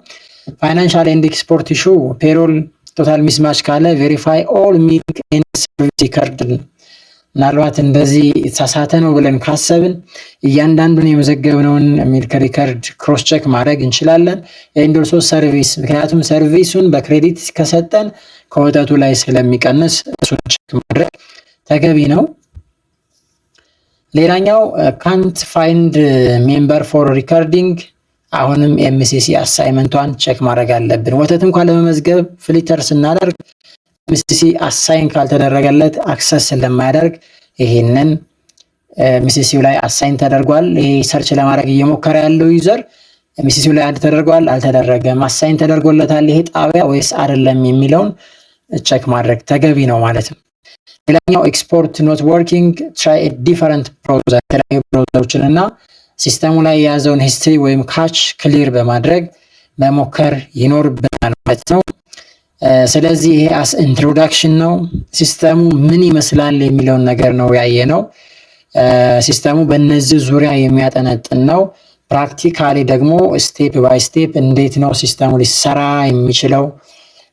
Financial and export issue፣ payroll total mismatch ካለ verify all milk and service record። ምናልባት እንደዚህ የተሳሳተ ነው ብለን ካሰብን እያንዳንዱን የመዘገብነውን milk record cross check ማድረግ እንችላለን። And also service፣ ምክንያቱም service ኡን በ credit ከሰጠን ከወተቱ ላይ ስለሚቀንስ እሱን check ማድረግ ተገቢ ነው። ሌላኛው ካንት ፋይንድ ሜምበር ፎር ሪከርዲንግ፣ አሁንም MCC assignment ቷን check ማድረግ አለብን። ወተት እንኳን ለመመዝገብ filter ስናደርግ MCC assign ካልተደረገለት access ስለማያደርግ ይሄንን MCC ው ላይ assign ተደርጓል። ይሄ search ለማድረግ እየሞከረ ያለው user MCC ው ላይ add ተደርጓል አልተደረገም፣ assign ተደርጎለታል ይሄ ጣቢያ ወይስ አይደለም የሚለውን check ማድረግ ተገቢ ነው ማለት ነው። ሌላኛው export not working፣ try different browser፣ የተለያዩ browser ኦችን እና system ኡ ላይ የያዘውን history ወይም cache clear በማድረግ መሞከር ይኖርብናል ማለት ነው። ስለዚህ ይሄ as introduction ነው። System ኡ ምን ይመስላል የሚለውን ነገር ነው ያየነው። System ኡ በእነዚህ ዙሪያ የሚያጠነጥን ነው። Practically ደግሞ step by step እንዴት ነው system ኡ ሊሰራ የሚችለው፣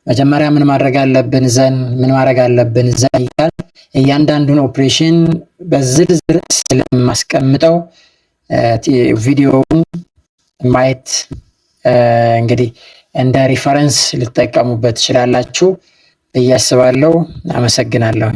መጀመሪያ ምን ማድረግ አለብን፣ then ምን ማድረግ አለብን፣ then እያል እያንዳንዱን ኦፕሬሽን በዝርዝር ስለማስቀምጠው ቪዲዮውን ማየት እንግዲህ እንደ reference ልትጠቀሙበት ትችላላችሁ ብዬ አስባለሁ። አመሰግናለሁ።